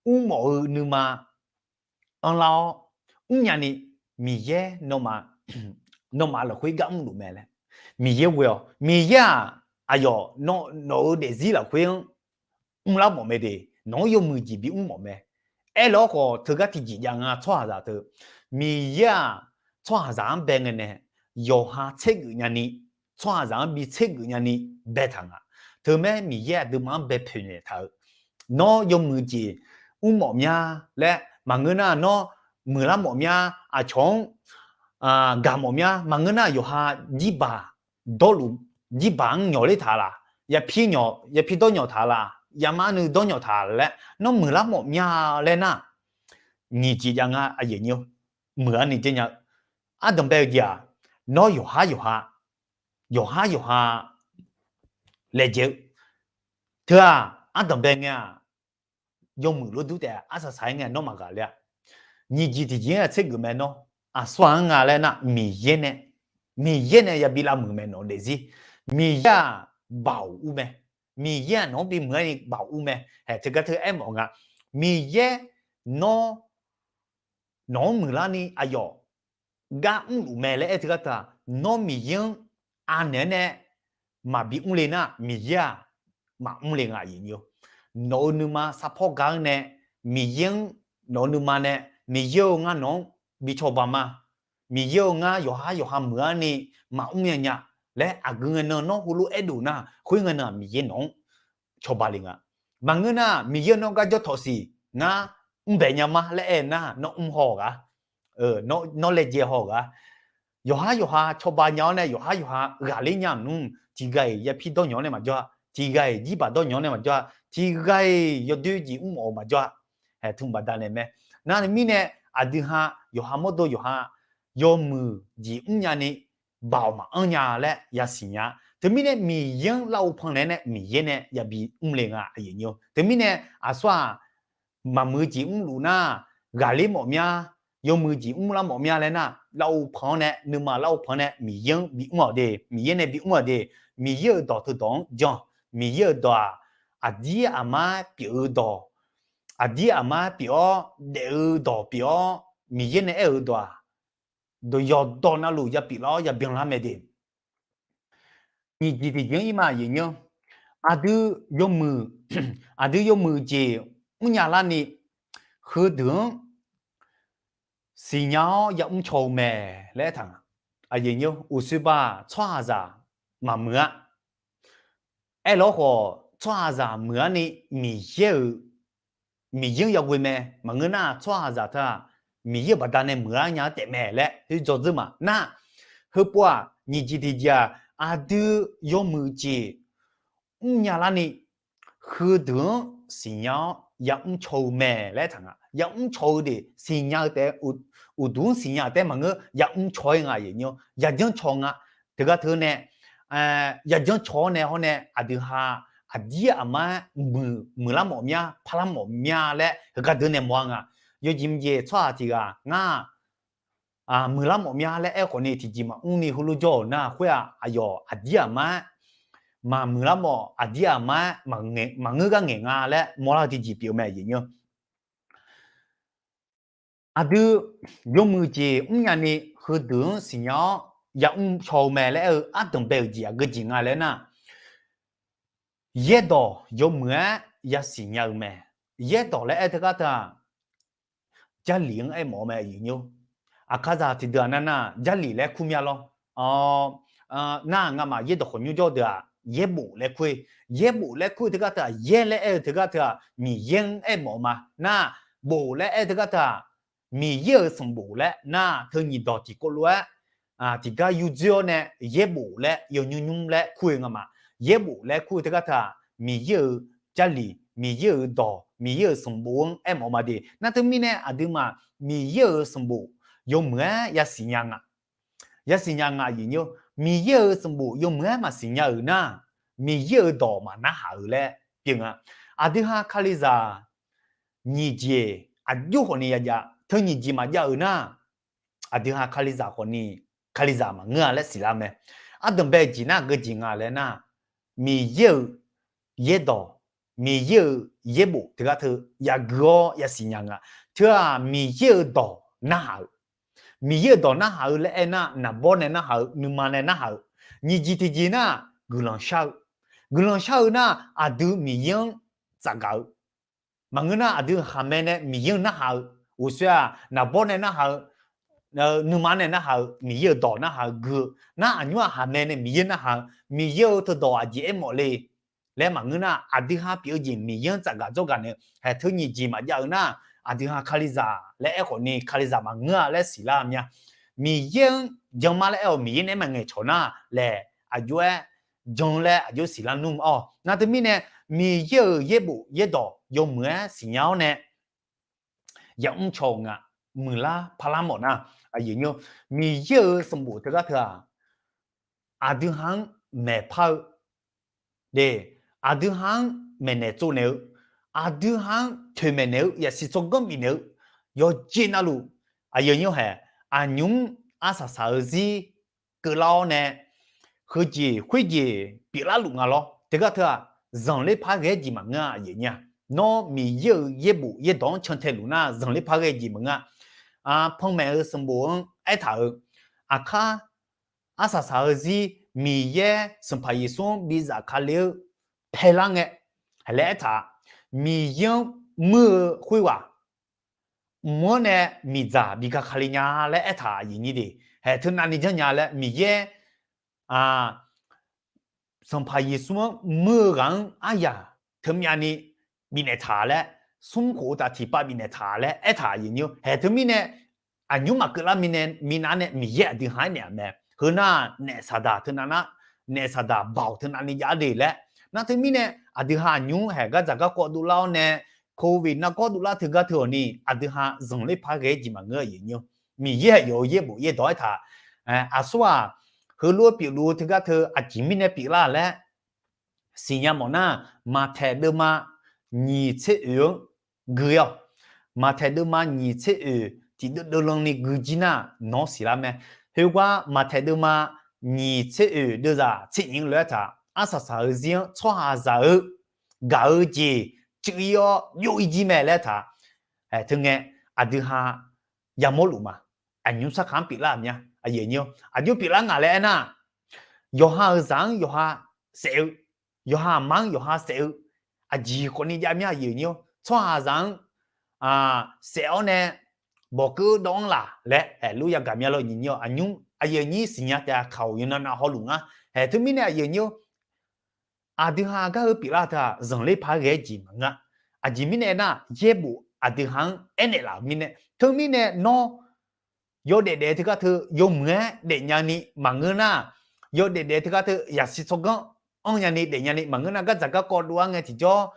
mrmawf-eu nuima anrlar-awr, mrnya ni Miqyaer nawmaf lafkhoer gar mrluf mae laer Miqyaer ghoe-awq. Miqyaer-aq, aqyawf nawq-eu daefzir lafkhoer-anr mrlar mawf mae de, nawq-anr yawmuiq jeq bimr mawf mae. Aerlawr khawf, teugar tiqjeq jav nga tsawrhaqzaq teu. Miqyaer-aq, tsawrhaqzaq-anr bae ngae nae yawqha tsergeuf nyani, tsawrhaqzaq-anr bi tsergeuf nyani baetaq nga. Teumae Miqyaer aqduimaf-anr bae poeqnaeq taq-eu, nawr yawmuiq jeq mrmawf mya laer maqngeur nar, nawr muiqlar mawf mya, aqcawq-anr gaq mawf mya maqngeur nar, yawqha jirbaq dawrluf, jirbaq-anr nyawq ler taq laq? Yapir dawr nyawq taq laq? Yamar nuiv dawr nyawq taq laer nawr muiqlar mawf mya laer nar, nyiq jeq jav nga aqyuif aqnyir-or. Muiq-ar ni janrnya-eu ardanq bae-eu jeq-aq, nawr yawqhar yawqha, yawqhar yawqha laejae-eu teu-aq, ardanq bae ngae-aq, yawmuiq lof dur taef-a. Arsaq saq-aer ngae nawr maqghaq ler-a. nyiq jeq tiqjeq-anr tsergeuf mae nawr. Aqsur-aq-anr nga laer nar, Miqyaer nae, Miqyaer nae yabi lavmuiq mae nawq daefzir. Miqyaer-aq baoq ur mae. Miqyaer-aq nawq-anr bimuiq-aer ni baoq ur mae. Hae teugar teu aermawf nga. Miqyaer nawr nawq-anr muiqlar ni aqyawf gar mrluf mae laer aer teugar teu-aq, nawr Miqyaer-anr anaeq-aer nae maqbi mrle nar, Miqyaer-aq maqmr le nga aqyuif nyi-or. Nawq-eu nuima sarpawr ga-anr nae, Miqyaer-anr nawq-eu nuima nae, Miqyaer-eu ngar nawq-anr bi cawba ma. Miqyaer-eu ngar yawqhar yawqha muiq-ar ni maqmr nya nya laer aqgeu ngae nan nawr heulof aerdof nar, khoer ngae nan-aq Miqyaer nawq-anr cawba le nga. Maqngeur nar, Miqyaer nawr gar jawr tawq siq, ngar mrbae nya ma laer aer nar, nawr mr haw-eu ghaq, nawr laejae haw-eu ghaq. Yawqhar yawqha cawba nya-awr nae, yawqhar yawqha ghaqler nya nmr, tiq ghaq-iq yapir dawrnyanq-anr nae maqjawr-a, tiq ghaq-iq jirbaq dawrnyanq-anr nae maqjawr-a, tiq ghaq-iq yawdoer jeq mrmawf-eu maqjawr-a. Hae tmq baqda nae mae. Nar mirnae, aqdui ha, yawqha mawrdo yawqha yawmuiq jeq mrnya ni baoq maqanr nya laer yasiq nya. Teumirnae Miqyaer-anr lar-eu pannaeq-aer nae Miqyaer nae yabi mrle nga aqyuif nyi-or. Teumirnae aqsur-aq, maqmuiq jeq mrluf nar, ghaqler mawf mya, yawmuiq jeq mrlar mawf mya laer nar, lar-eu panq-anr nae, nuima lar-eu panq-anr nae Miqyaer-anr bimr-awq de, Miqyaer nae bimr-awq de. Miqyaer-euq dawq teudawq-anr jan. Miqyaer-euq dawq-aq, aqdir aqmar pyeuf-eu dawq, aqdir aqmar pyeuf-awr daef-eu dawq pyeuf-awr, Miqyaer nae aer-eu dawq-aq, dawq yawqdawq navluf ya pyeuflar-awr ya byanlar mae de. Nyiq jeq tiqjeq-anr ir ma aqyuif nyi-or. Aqdui yawmuiq, aqdui yawmuiq jeq mrnya larni heudeuq-anr siqnya-awr yamr caw-eu mae laer aertaq nga. Aqyuif nyi-or, uqsoerba tsawrhaqzaq maqmuiq-ar. Aerlawr khawf tsawrhaqzaq muiq-ar ni Miqyaer-euq, Miqyaer-anr yaghoe mae. Maqngeur nar tsawrhaqzaq teu-aq Miqyaer-euq baqdanae muiqlar nya-anr taef mae laer heudzaw dzeur ma nar, heupov-aq nyiq jeq tiqjeq-aq, aqdui yawmuiq jeq mrnya larni heudeuq-anr siqnya-awr yamr caw-eu mae laer aertaq nga. Yamr caw-eu de siqnya-eu taef, uqduq-anr siqnya-euq taef maqngeur, yamr caw-aer nga aqyuif nyi-or, yajanr caw nga. Teugar teu nae yajanr caw-awr nae hawr nae aqdui ha aqdir aqmar muiq, muiqlar mawf mya, parlar mawf mya laer heugar deuq nae mawr-a nga. Yawjeq mqjeq tsawrhaq tiq ghaq ngar muiqlar mawf mya laer aer khawf ni tiqjeq maqmr ni heulof jawr-euq nar, khoer-aq aqyawf aqdir aqmar maqmuiqlar mawf, aqdir aqmar maqngeur gar ngaeq nga laer mawrlar-eu tiqjeq pyeuf-eu mae aqyuif nyi-or. Aqdui yawmuiq jeq mrnya ni heudeuq-anr siqnya-awr yamr caw-eu mae laer aer-eu ardanq bae-euq jeq aqgeu jeq nga laer nar, yaerdawq yawmuiq-aer yasiq nya-eu mae. Yaerdawq laer aer teugar teu-aq, Jarlif-anr aermawf-eu mae aqyuif nyi-or. Aqkaqzaq tiqdeuq-aq nar nar Jarlif laer kur mya lawr. Nar ngamaf yaerdawq khawf nymr jawr deuq-aq yaerbof laer kur-ir. Yaerbof laer kur-eu teugar teu-aq, yaer laer aer-eu teugar teu-aq Miqyaer-anr aermawf-eu ma. Nar bof laer aer-eu teugar teu-aq Miqyaer-euq sanqbof laer nar, teu nyiq dawq tiqkawv lof-aer tiqgar yurdzoer-awr nae yaerbof laer yawnymr nymr laer kur-eu ngamaf. Yaerbof laer kur-eu teugar teu-aq Miqyaer-euq Jarlif, Miqyaer-euq dawq, Miqyaer-euq sanqbof-anr aermawf-eu ma de. Nar teumirnae aqduimaf Miqyaer-euq sanqbof yawmuiq-aer yasiq nya nga. Yasiq nya nga aqyuif nyi-or. Miqyaer-euq sanqbof yawmuiq-aer maqsiq nya-euq nar, Miqyaer-euq dawq maqnarhaq-euq laer pyeuf nga. Aqdui ha Kalizaq nyiq jeq aqjox khawf ni yajav, teu nyiq jeq maqjav-euq nar, aqdui ha Kalizaq khawf ni Kalizaq maqngeur-a laer siqlar mae. Ardanq bae jeq nar geujeq nga laer nar, Miqyaer-euq yaerdawq, Miqyaer-euq yaerbof teugar teu yagui-awr yasiq nya nga. Teu-aq Miqyaer-euq dawq narhaq-eu, Miqyaer-euq dawq narhaq-eu laer aer nar, naqbawr nae narhaq-eu, nuima nae narhaq-eu. Nyiq jeq tiqjeq nar, guiqlanq shar-eu. Guiqlanq shar-eu nar, aqdui Miqyaer-anr tsafgaq-eu. Maqngeur nar aqdui khaqmae nae Miqyaer-anr narhaq-eu, ghoeqsoer-aq naqbawr nae narhaq-eu, nuima nae narhaq-eu, Miqyaer-euq dawq narhaq-eu gui-eu nar, aqnymr-aq khaqmae nae Miqyaer narhaq-eu, Miqyaer-euq teudawq aqjeq aermawf le laer maqngeur nar, aqdui ha pyeuf-eu jeq Miqyaer-anr tsafgaq dzawrgaq naeq-eu, haeq teu nyiq jeq maqjav-eu nar, aqdui ha Kalizaq laer aer khawf ni Kalizaq maqngeur-a laer siqlar mya. Miqyaer-anr jan ma laer aer-awq, Miqyaer nae aer maqngaeq cawq nar laeq, aqjox-aer jan laer aqjox siqlar nmr-awq. Nar teumirnae Miqyaer-euq yaerbof yaerdawq yawmuiq-aer siqnya-awr nae yamr caw-eu nga. Muiqlar parlar mawf nar, Miqyaer-euq sanqbof teugar teu-aq, aqdui ha-anr maeqpar-eu de, aqdui ha-anr maeqnaeq tsovnaeq-eu, aqdui ha-anr toeqmaeq naeq-eu, yasiq tsawrganr bifnaeq-eu, yawqjeq navluf, aqyuif aqnyir hae, aqnymr arsaq saq-eu zir keuvlar-awr nae, heujeq khoerjeq pyeuflar luf nga lawr. Teugar teu-aq, zanqler par ghae-aer jeq maqngeur-a, aqyuif aqnyir-aq. Nawr Miqyaer-euq yaerbof yaerdawq-anr cantae luf nar, zanqler par ghae jeq maqngeur-a. Panmaeq-eu sanqbof-anr aertaq-euq, aqkar arsaq saq-eu zir Miqyaer Sanqpaq Yeqsur-anr bi zafkale-eu paelar ngae, haeq laer aertaq-a. Miqyaer-anr muir-eu khoerghaq mq-anr nae miqdzaq bi ga kale nya laer aertaq, aqyuif aqnyir de. Haeq teu navni janrnya laer Miqyaer Sanqpaq Yeqsur-anr muir-eu ghaq-anr aryaq teumyav ni bifnaeq taq laer, smr khof-eu taf tiqpav bifnaeq taq laer aertaq, aqyuif aqnyir. Haeq teumirnae aqnymr maqkeuvlar minav nae Miqyaer aqdui ha aernaeq-aq mae. Heu nar naef saqdaq teu nav nar, naef saqdaq baoq teu navni jav de laer. Nar teumirnae aqdui ha aqnymr haeq gardzaq garkawv dovlar-awr nae, Covid nargawr dovlar teugar teu-awq ni aqdui ha zanqler par ghae-aer jeq maqngeur, aqyuif aqnyir. Miqyaer haeq yawf-eu yaerbof yaerdawq aertaq, aqsur-aq, heulof-aer pyeufluf-eu teugar teu aqjeq mirnae pyeuflar laer siqnya mawf nar, Maqtaeq deuvma nyiq tser oeq-anr gui-awq. Maqtaeq deuvma nyiq tser oeq tiqdeuv deuvlan ni gui jir nar, nawq-anr siqlar mae. Khoergar Maqtaeq deuvma nyiq tser oeq deuvzaq tser nyiq-anr lof-aer taq, arsaq saq-eu zir-anr tsawrhaqzaq-eu gaq-eu jeq cuiv-ir-awr byov-ir jir mae laer taq. Haeq teu ngae, aqdui ha yamawr luf ma. Aqnymr sarkaq-anr pyeuflar-euq mya, aqyuif aqnyir, aqjox pyeuflar ngaq laer aernar, yawqha-euq zaq-anr yawqha saef-eu, yawqha aqma-anr yawqha saef-eu, aqjeq khawfni jav mya, aqyuif aqnyir. Tsawrhaqzaq-anr saef-awr nae bawqkeuv dawv-anr laf laer aerlof yagaq mya lawr, aqyuif aqnyir. Aqyuif aqnyir siqnya taef-a kaq-awq yawqnan nav hawluf ngar. Haeq teumirnae aqyuif aqnyir, aqdui ha gar heu pyeuflar teu-aq zanqler par ghae-aer jeq maqngeur-a. Aqjeq mirnae aernar, yaerbof aqdui ha-anr aernaeq laf-euq mirnae, teumirnae nawr yawdaef daef teugar teu yawmuiq-aer daefnya ni maqngeur nar, yawdaef daef teugar teu yaqsiq tsawrganr anrnya ni daefnya ni maqngeur nar, gardzaq garkawv dov-ar ngae tiqjawr,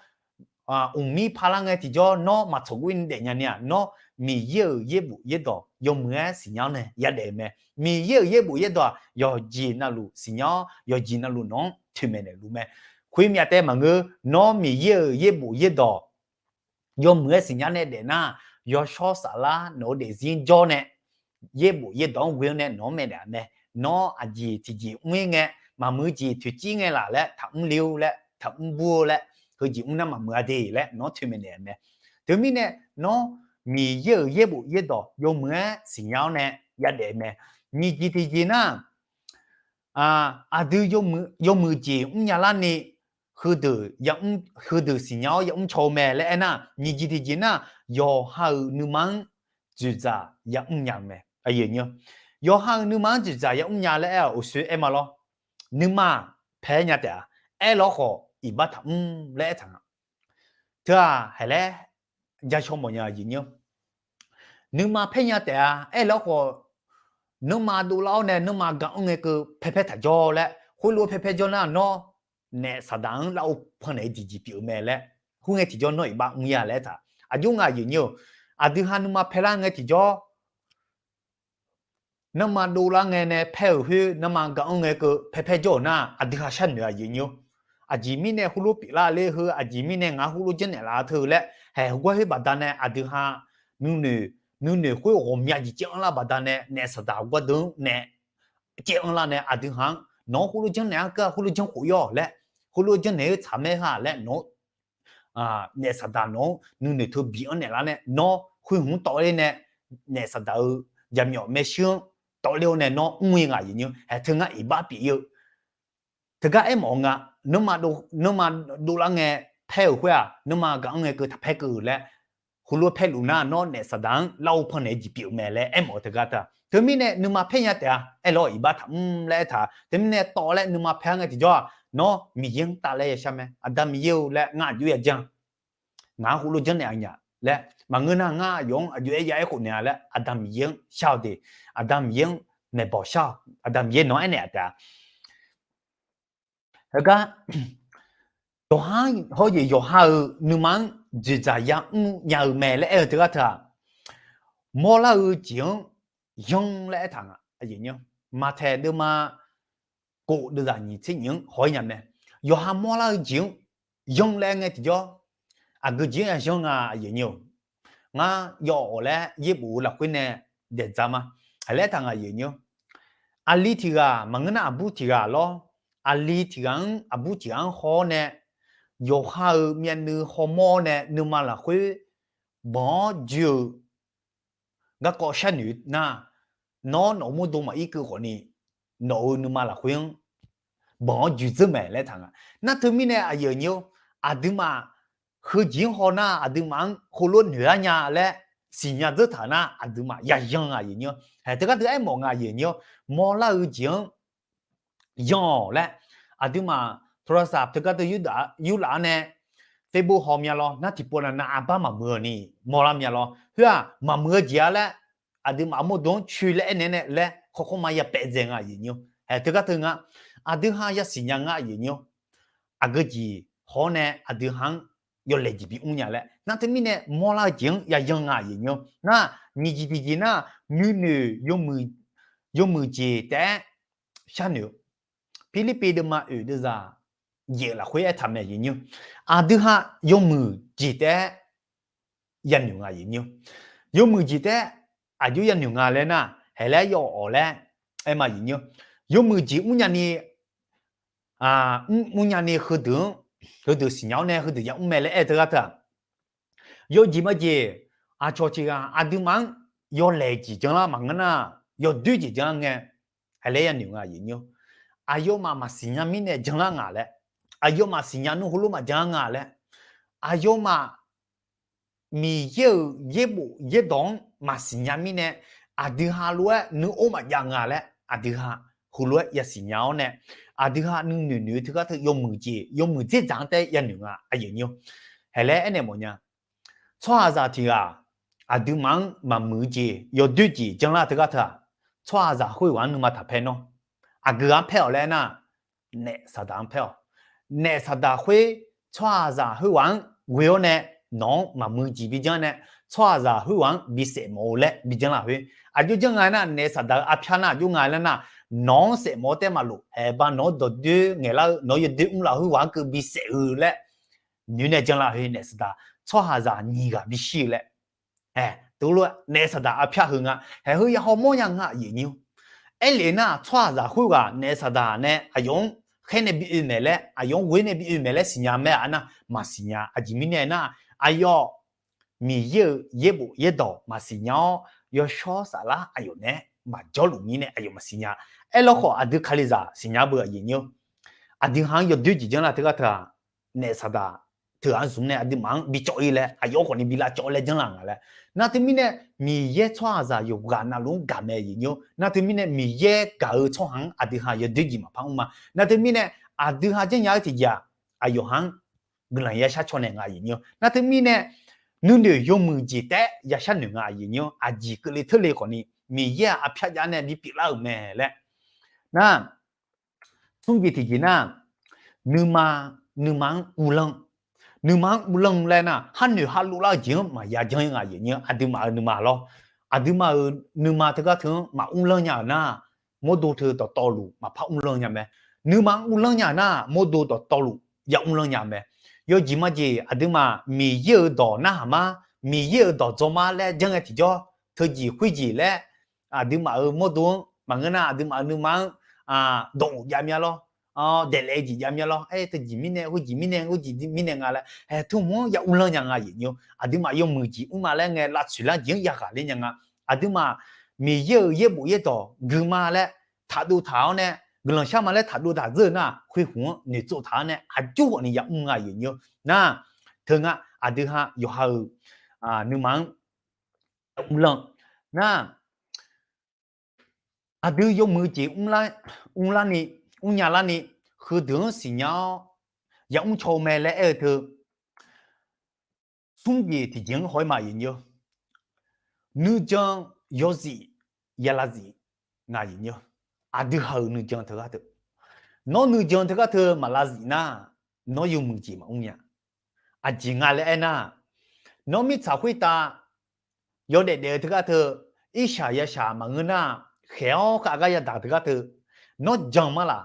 uqmir parlar ngae tiqjawr nawr maqtsawq gor ni daefnya ni-aq, nawr Miqyaer-euq yaerbof yaerdawq yawmuiq-aer siqnya-awr nae yadaef-eu mae. Miqyaer-euq yaerbof yaerdawq-aq yawqjeq navluf siqnya-awr, yawqjeq navluf nawq-anr toeqmaeq naeqluf mae. Khoermyav taef maqngeur, nawr Miqyaer-euq yaerbof yaerdawq yawmuiq-aer siqnya nae daef nar, yawshawr saflar nawq-eu daefzir-anr jawr nae, yaerbof yaerdawq-anr ghoe-anr nae nawq-anr maeqnaeq-a mae. Nawr aqjeq tiqjeq mr-ir ngae, maqmuiq jeq toeqcir ngae laf laer taqmr le-or laer taqmr bur-eu laer, heujeq mr nar maqmuiq-a de laer nawq-anr toeqmaeq naeq-a mae. Teumirnae nawr Miqyaer-euq yaerbof yaerdawq yawmuiq-aer siqnya-awr nae yadaef mae. Nyiq jeq tiqjeq nar, aqdui yawmuiq jeq mrnya larni heudeuq siqnya-awr yamr caw-eu mae laer aernar, nyiq jeq tiqjeq nar, yawqha-euq nuima-anr dzoeqdzaq yamr nya-eu mae. Yawqha-euq nuima-anr dzoeqdzaq yamr nya laer aer-awq, uqshoe aer ma lawr. Nuima paer nya taef-a. Aerlawr khawf iqbax taqmr laer aertaq nga. Teu-aq haeq laer ja shaw mawfnya-eu jeq nyir. Nuima paer nya taef-a. Aerlawr khawf, nanrma dovlar-awr nae nanrma gaq-anr ngae keuv paerpaer taq jawr laer, khoerlof-aer paerpaer jawr nar nawr naef saqdaq-anr lar-eu pannaeq-eu jeq jeq pyeuf-eu mae laer, khoerngae tiqjawr nawr iqbax mr ya laer aertaq. Aqjox nga jeq nyir-eu, aqdui ha nuima paerlar ngae tiqjawr nanrma dovlar ngae nae paer-euq khoer nanrma gaq-anr ngae keuv paerpaer jawr-euq nar, aqdui ha sharnoeq-a jeq nyir-or. Aqjeq mirnae khoerlof pyeuflar ler heu, aqjeq mirnae ngar khoerlof janrnaeq laf-a teu laer haeq heugar khoer baqdanae aqdui ha nuinoeq khoer ghawqmya jeq caev anrlar baqdanae naef saqdaq heugar deuq-anr nae caev anrlar nae aqdui ha-anr nawq-anr khoerlof janrnaeq-ar keuv-a, khoerlof janrkhof yawr laer, khoerlof janrnaeq-eu tsaq mae ha laer nawq-anr naef saqdaq nawq-anr nuinoeq teu bi anrnaeq lar nae nawr khoerhmq tawvler nae naef saqdaq-eu jaqmyawf maershuir-anr tawvler-awr nae nawr mr-ir nga jeq nyir-or. Haeq teu ngar iqbax pyeuf-ir-eu teugar aermawf-eu nga. Nanrma dovlar ngae paer-euq khoer-aq nanrma gaq-anr ngae keuv taq paer keuv laer, khoerlof paerluf nar nawr naef saqdaq-anr lar-eu pannaeq-eu jeq pyeuf-eu mae laer aermawf-eu teugar teu-aq. Teumirnae nuima paer nya taef-a. Aerlawr iqbax taqmr laer aertaq. Teumirnae tawv laer nuima paer-ar ngae tiqjawr-aq nawr Miqyaer-anr tavlaer yashar mae. Aqda Miqyaer-eu laer ngar aqjox ya janr. Ngaq-anr khoerlof janrnaeq aqnyaf laer maqngeur nar ngar aqyawf-anr aqjox-aer ya aerkhof naeq-a laer Aqda Miqyaer-anr shar-eu de. Aqda Miqyaer-anr maeqbawq shar-awq. Aqda Miqyaer nawq-anr aernaeq-a taef-a. Heugar yawqha-anr hawr-eu jeq yawqha-euq nuima-anr dzoeqdzaq yamr nya-eu mae laer aer-eu teugar teu-aq, mawrlar-eu jeq-anr yanr laer aertaq nga. Maqtaeq deuvma kof deuvzaq nyiq tser nyiq-anr haw-aer nya mae. Yawqha mawrlar-eu jeq-anr yanr laer aer ngae tiqjawr aqgeu jeq-anr ya yanr nga. ngar yawawf laer yaerbof-eu lafkhoer nae daeqdzaq ma. Aqlaer taq ngaq yeuq nyir-awr, aqli tiq ghaq maqngeur nar aqbur tiq ghaq lawr. Aqli tiq ghaq-anr aqbur tiq ghaq-anr haw-awr nae, yawqha-euq myavnuiv hawmawr-awr nae nuima lafkhoer banq-awr joe-euq garkawv sharnoeq nar, nawr nawq-euq mawrdo maqir keuv khawfni, nawq-euq nuima lafkhoer-anr banq-awr joe dzeur mae laer taq nga. Nar teumirnae aqyuif aqnyir-awr, aqduimaf heujeq-anr haw nar aqduimaf-anr heulof noeq-ar nya laer siqnya dzeur taq nar aqduimaf yayan ngaq yeuq nyir-awr, haeq teugar teu aermawf ngaq yeuq nyir-awr, mawrlar-eu jeq-anr yan-awq laer, aqduimaf โทรศัพท์ teugar teu yurlaf-anr nae Facebook haw mya lawr, nar tiqpov nav nav arbar maqmuiq-eu ni mawrlar mya lawr. Khoer-aq maqmuiq-eu jeq-a laer, aqduimaf mawrdo-anr coe laer aernaeq-aer nae laer khawkhaw ma ya paef dzaeq nga yeuq nyir-awr, haeq teugar teu nga, aqdui ha yasiq nya nga yeuq nyir-awr, aqgeu jeq haw-awr nae aqdui ha-anr yawlaeq jeq bimr nya laer. Nar teumirnae mawrlar-eu jeq-anr yayan nga yeuq nyir-awr, nar nyiq jeq tiqjeq nar nuinoeq yawmuiq jeq taef-aer sharnoeq-eu, Pirlirpiv deuvma oeq deuvzaq yaeq lafkhoer aertaq mae yeuq nyir-awr, aqdui ha yawmuiq jeq taef-aer yanoeq nga yeuq nyir-awr, yawmuiq jeq taef-aer aqjox yanoeq nga laer nar, haeq laer yawawf laer aer ma yeuq nyir-awr, yawmuiq jeq mrnya ni mrnya ni heudeuq-anr, heudeuq siqnya-awr nae heudeuq yamr mae laer aer-eu teugar teu-aq, yawjeq majeq aqcawq tiq ghaq aqduimaf-anr yawlaeq jeq janlar maqngeur nar, yawdoer jeq janlar ngae, haeq laer yanoeq nga yeuq nyir-awr, aqyawfmaf maqsiq nya mirnae janlar nga laer, aqyawfmaf siqnya nmr heulof maqjanr nga laer, aqyawfmaf Miqyaer-euq yaerbof yaerdawq-anr maqsiq nya mirnae, aqdui ha lof-aer nuior maqjav nga laer aqdui ha heulof-aer yasiq nya-awr nae, aqdui ha nuinoeq noeq-eu teugar teu yawmuiq jeq yawmuiq dzerdzaq-anr taef-aer yanoeq nga aqyuif aqnyir-awr, haeq laer aernaeq mawf nya. Tsawrhaqzaq tiq ghaq aqduimaf-anr maqmuiq-eu jeq yawdoer jeq janlar teugar teu-aq, tsawrhaqzaq khoerghaq-anr nuima taq paer nawr, aqgeu ghaq-anr paer-awq laer aernar, naef saqdaq-anr paer-awq. Naef saqdaq khoer tsawrhaqzaq khoerghaq-anr ghoe-awr nae, nawq-anr maqmuiq jeq bijanr nae, tsawrhaqzaq khoerghaq-anr bisaef mawf-eu laer bijanr lafkhoer aqjox janr nga aernar, naef saqdaq-eu arpyar nar aqjox nga laer nar, nawq-anr saef mawf-awr taef maqlof, haeq ba nawq-anr dawqdoer ngaeqlar-eu nawq-anr yawdoer mrlaf-eu khoerghaq-anr keuv bisaef-eu laer noeq nae janr lafkhoer naef saqdaq tsawrhaqzaq nyiq ghaq bishir-eu laer, teulof-aer naef saqdaq arpyar heu nga. Haeq heu ya hawmawr nya nga aqyuif aqnyir-awr, aerlef nar tsawrhaqzaq khoerghaq naef saqdaq nae aqyawf-anr khaer nae bi oe maeq laer, aqyawf-anr ghoe nae bi oe maeq laer siqnya mae-a nar, maqsiq nya. Aqjeq mirnae nar, aqyawf Miqyaer-euq yaerbof yaerdawq maqsiq nya-awr, yawshawr saflar aqyawf naeq-aer maqjawrluf mirnae aqyawf maqsiq nya. Aerlawkhawf aqdui kalizaq siqnya beu aqyuif aqnyir-awr, aqdui ha-anr yawdoer jeq janrlar teugar teu-aq, naef saqdaq teughaq-anr zmq nae aqduimaf-anr bicawv-ir laer, aqyawf khawfni bi lavcawv-awr laer janrlar nga laer. Nar teumirnae Miqyaer tsawrhaqzaq yawqghaq navluf-anr gaq mae aqyuif aqnyir-awr, nar teumirnae Miqyaer gaq-eu tsawrhaq-anr aqdui ha yawdoer jeq maqpar mr ma. Nar teumirnae aqdui ha janrnya-eu tiqjeq-aq, aqyawf ha-anr guiqlanq ya shar caw naeq nga aqyuif aqnyir-awr. Nar teumirnae nuinoeq yawmuiq jeq taef-aer ya sharnoeq nga aqyuif aqnyir-awr, aqjeq keuvle teurle khawfni Miqyaer-aq arpyar jav nae bipyeuf lar-euq mae laer. Nar, smr jeq tiqjeq nar, nuima, nuima-anr uvlanr, nuima-anr uvlanr laer nar, harnoeq harlov lar-eu jeq-anr maqya janr-ir nga aqyuif aqnyir-awr, aqduimaf-euq nuima lawr. Aqduimaf-euq nuima teugar teu-anr maquvlanr nya-euq nar, mawrdo teu dawqtawvluf maqpar uvlanr nya mae. Nuima-anr uvlanr nya nar, mawrdo dawqtawvluf ya uvlanr nya mae. Yawjeq majeq aqduimaf Miqyaer-euq dawq narhaq mar, Miqyaer-euq dawq dzaw mar laer janr ngae tiqjawr, teujeq khoerjeq laer aqduimaf-euq mawrdo-anr maqngeur nar, aqduimaf-euq nuima-anr dawq-oq jav mya lawr, daeqlaef-eu jeq jav mya lawr, aer teujeq mirnae, khoerjeq mirnae, khoerjeq mirnae nga laer, haeq teu hmq-anr ya uvlanr nya nga aqyuif aqnyir-awr. Aqduimaf yawmuiq jeq mr ma laer ngae, lavtsoeq lar jeq-anr yaghaq ler nya nga. Aqduimaf Miqyaer-euq yaerbof yaerdawq gui ma laer taqdov taq-awr nae, guiqlanq shar ma laer taqdov taq dzeur-eu nar, khoer hmq-anr noeqtsov taq-awr nae aqjox khawfni ya mr nga aqyuif aqnyir-awr. Nar, teu nga aqdui ha yawqha-euq nuima-anr uvlanr. Nar, aqdui yawmuiq jeq mrlar, mrlarni, mrnya larni, heudeuq-anr siqnya-awr ya mr caw-eu mae laer aer-eu teu, smr jeq tiqjeq-anr haw-ir ma aqyuif aqnyir-awr. Nuijan yawzif ya lavzif nga aqyuif aqnyir-awr. Aqdui ha-euq nuijan teugar teu, nawr nuijan teugar teu maq lavzif nar, nawr yawmuiq jeq maqmr nya. Aqjeq nga laer aernar, nawr mirtsaq khoertav yawdaef daef-eu teugar teu, irshaq yashaq maqngeur nar, khaeq-awr khav gar yadaq teugar teu, nawr jan mar laq,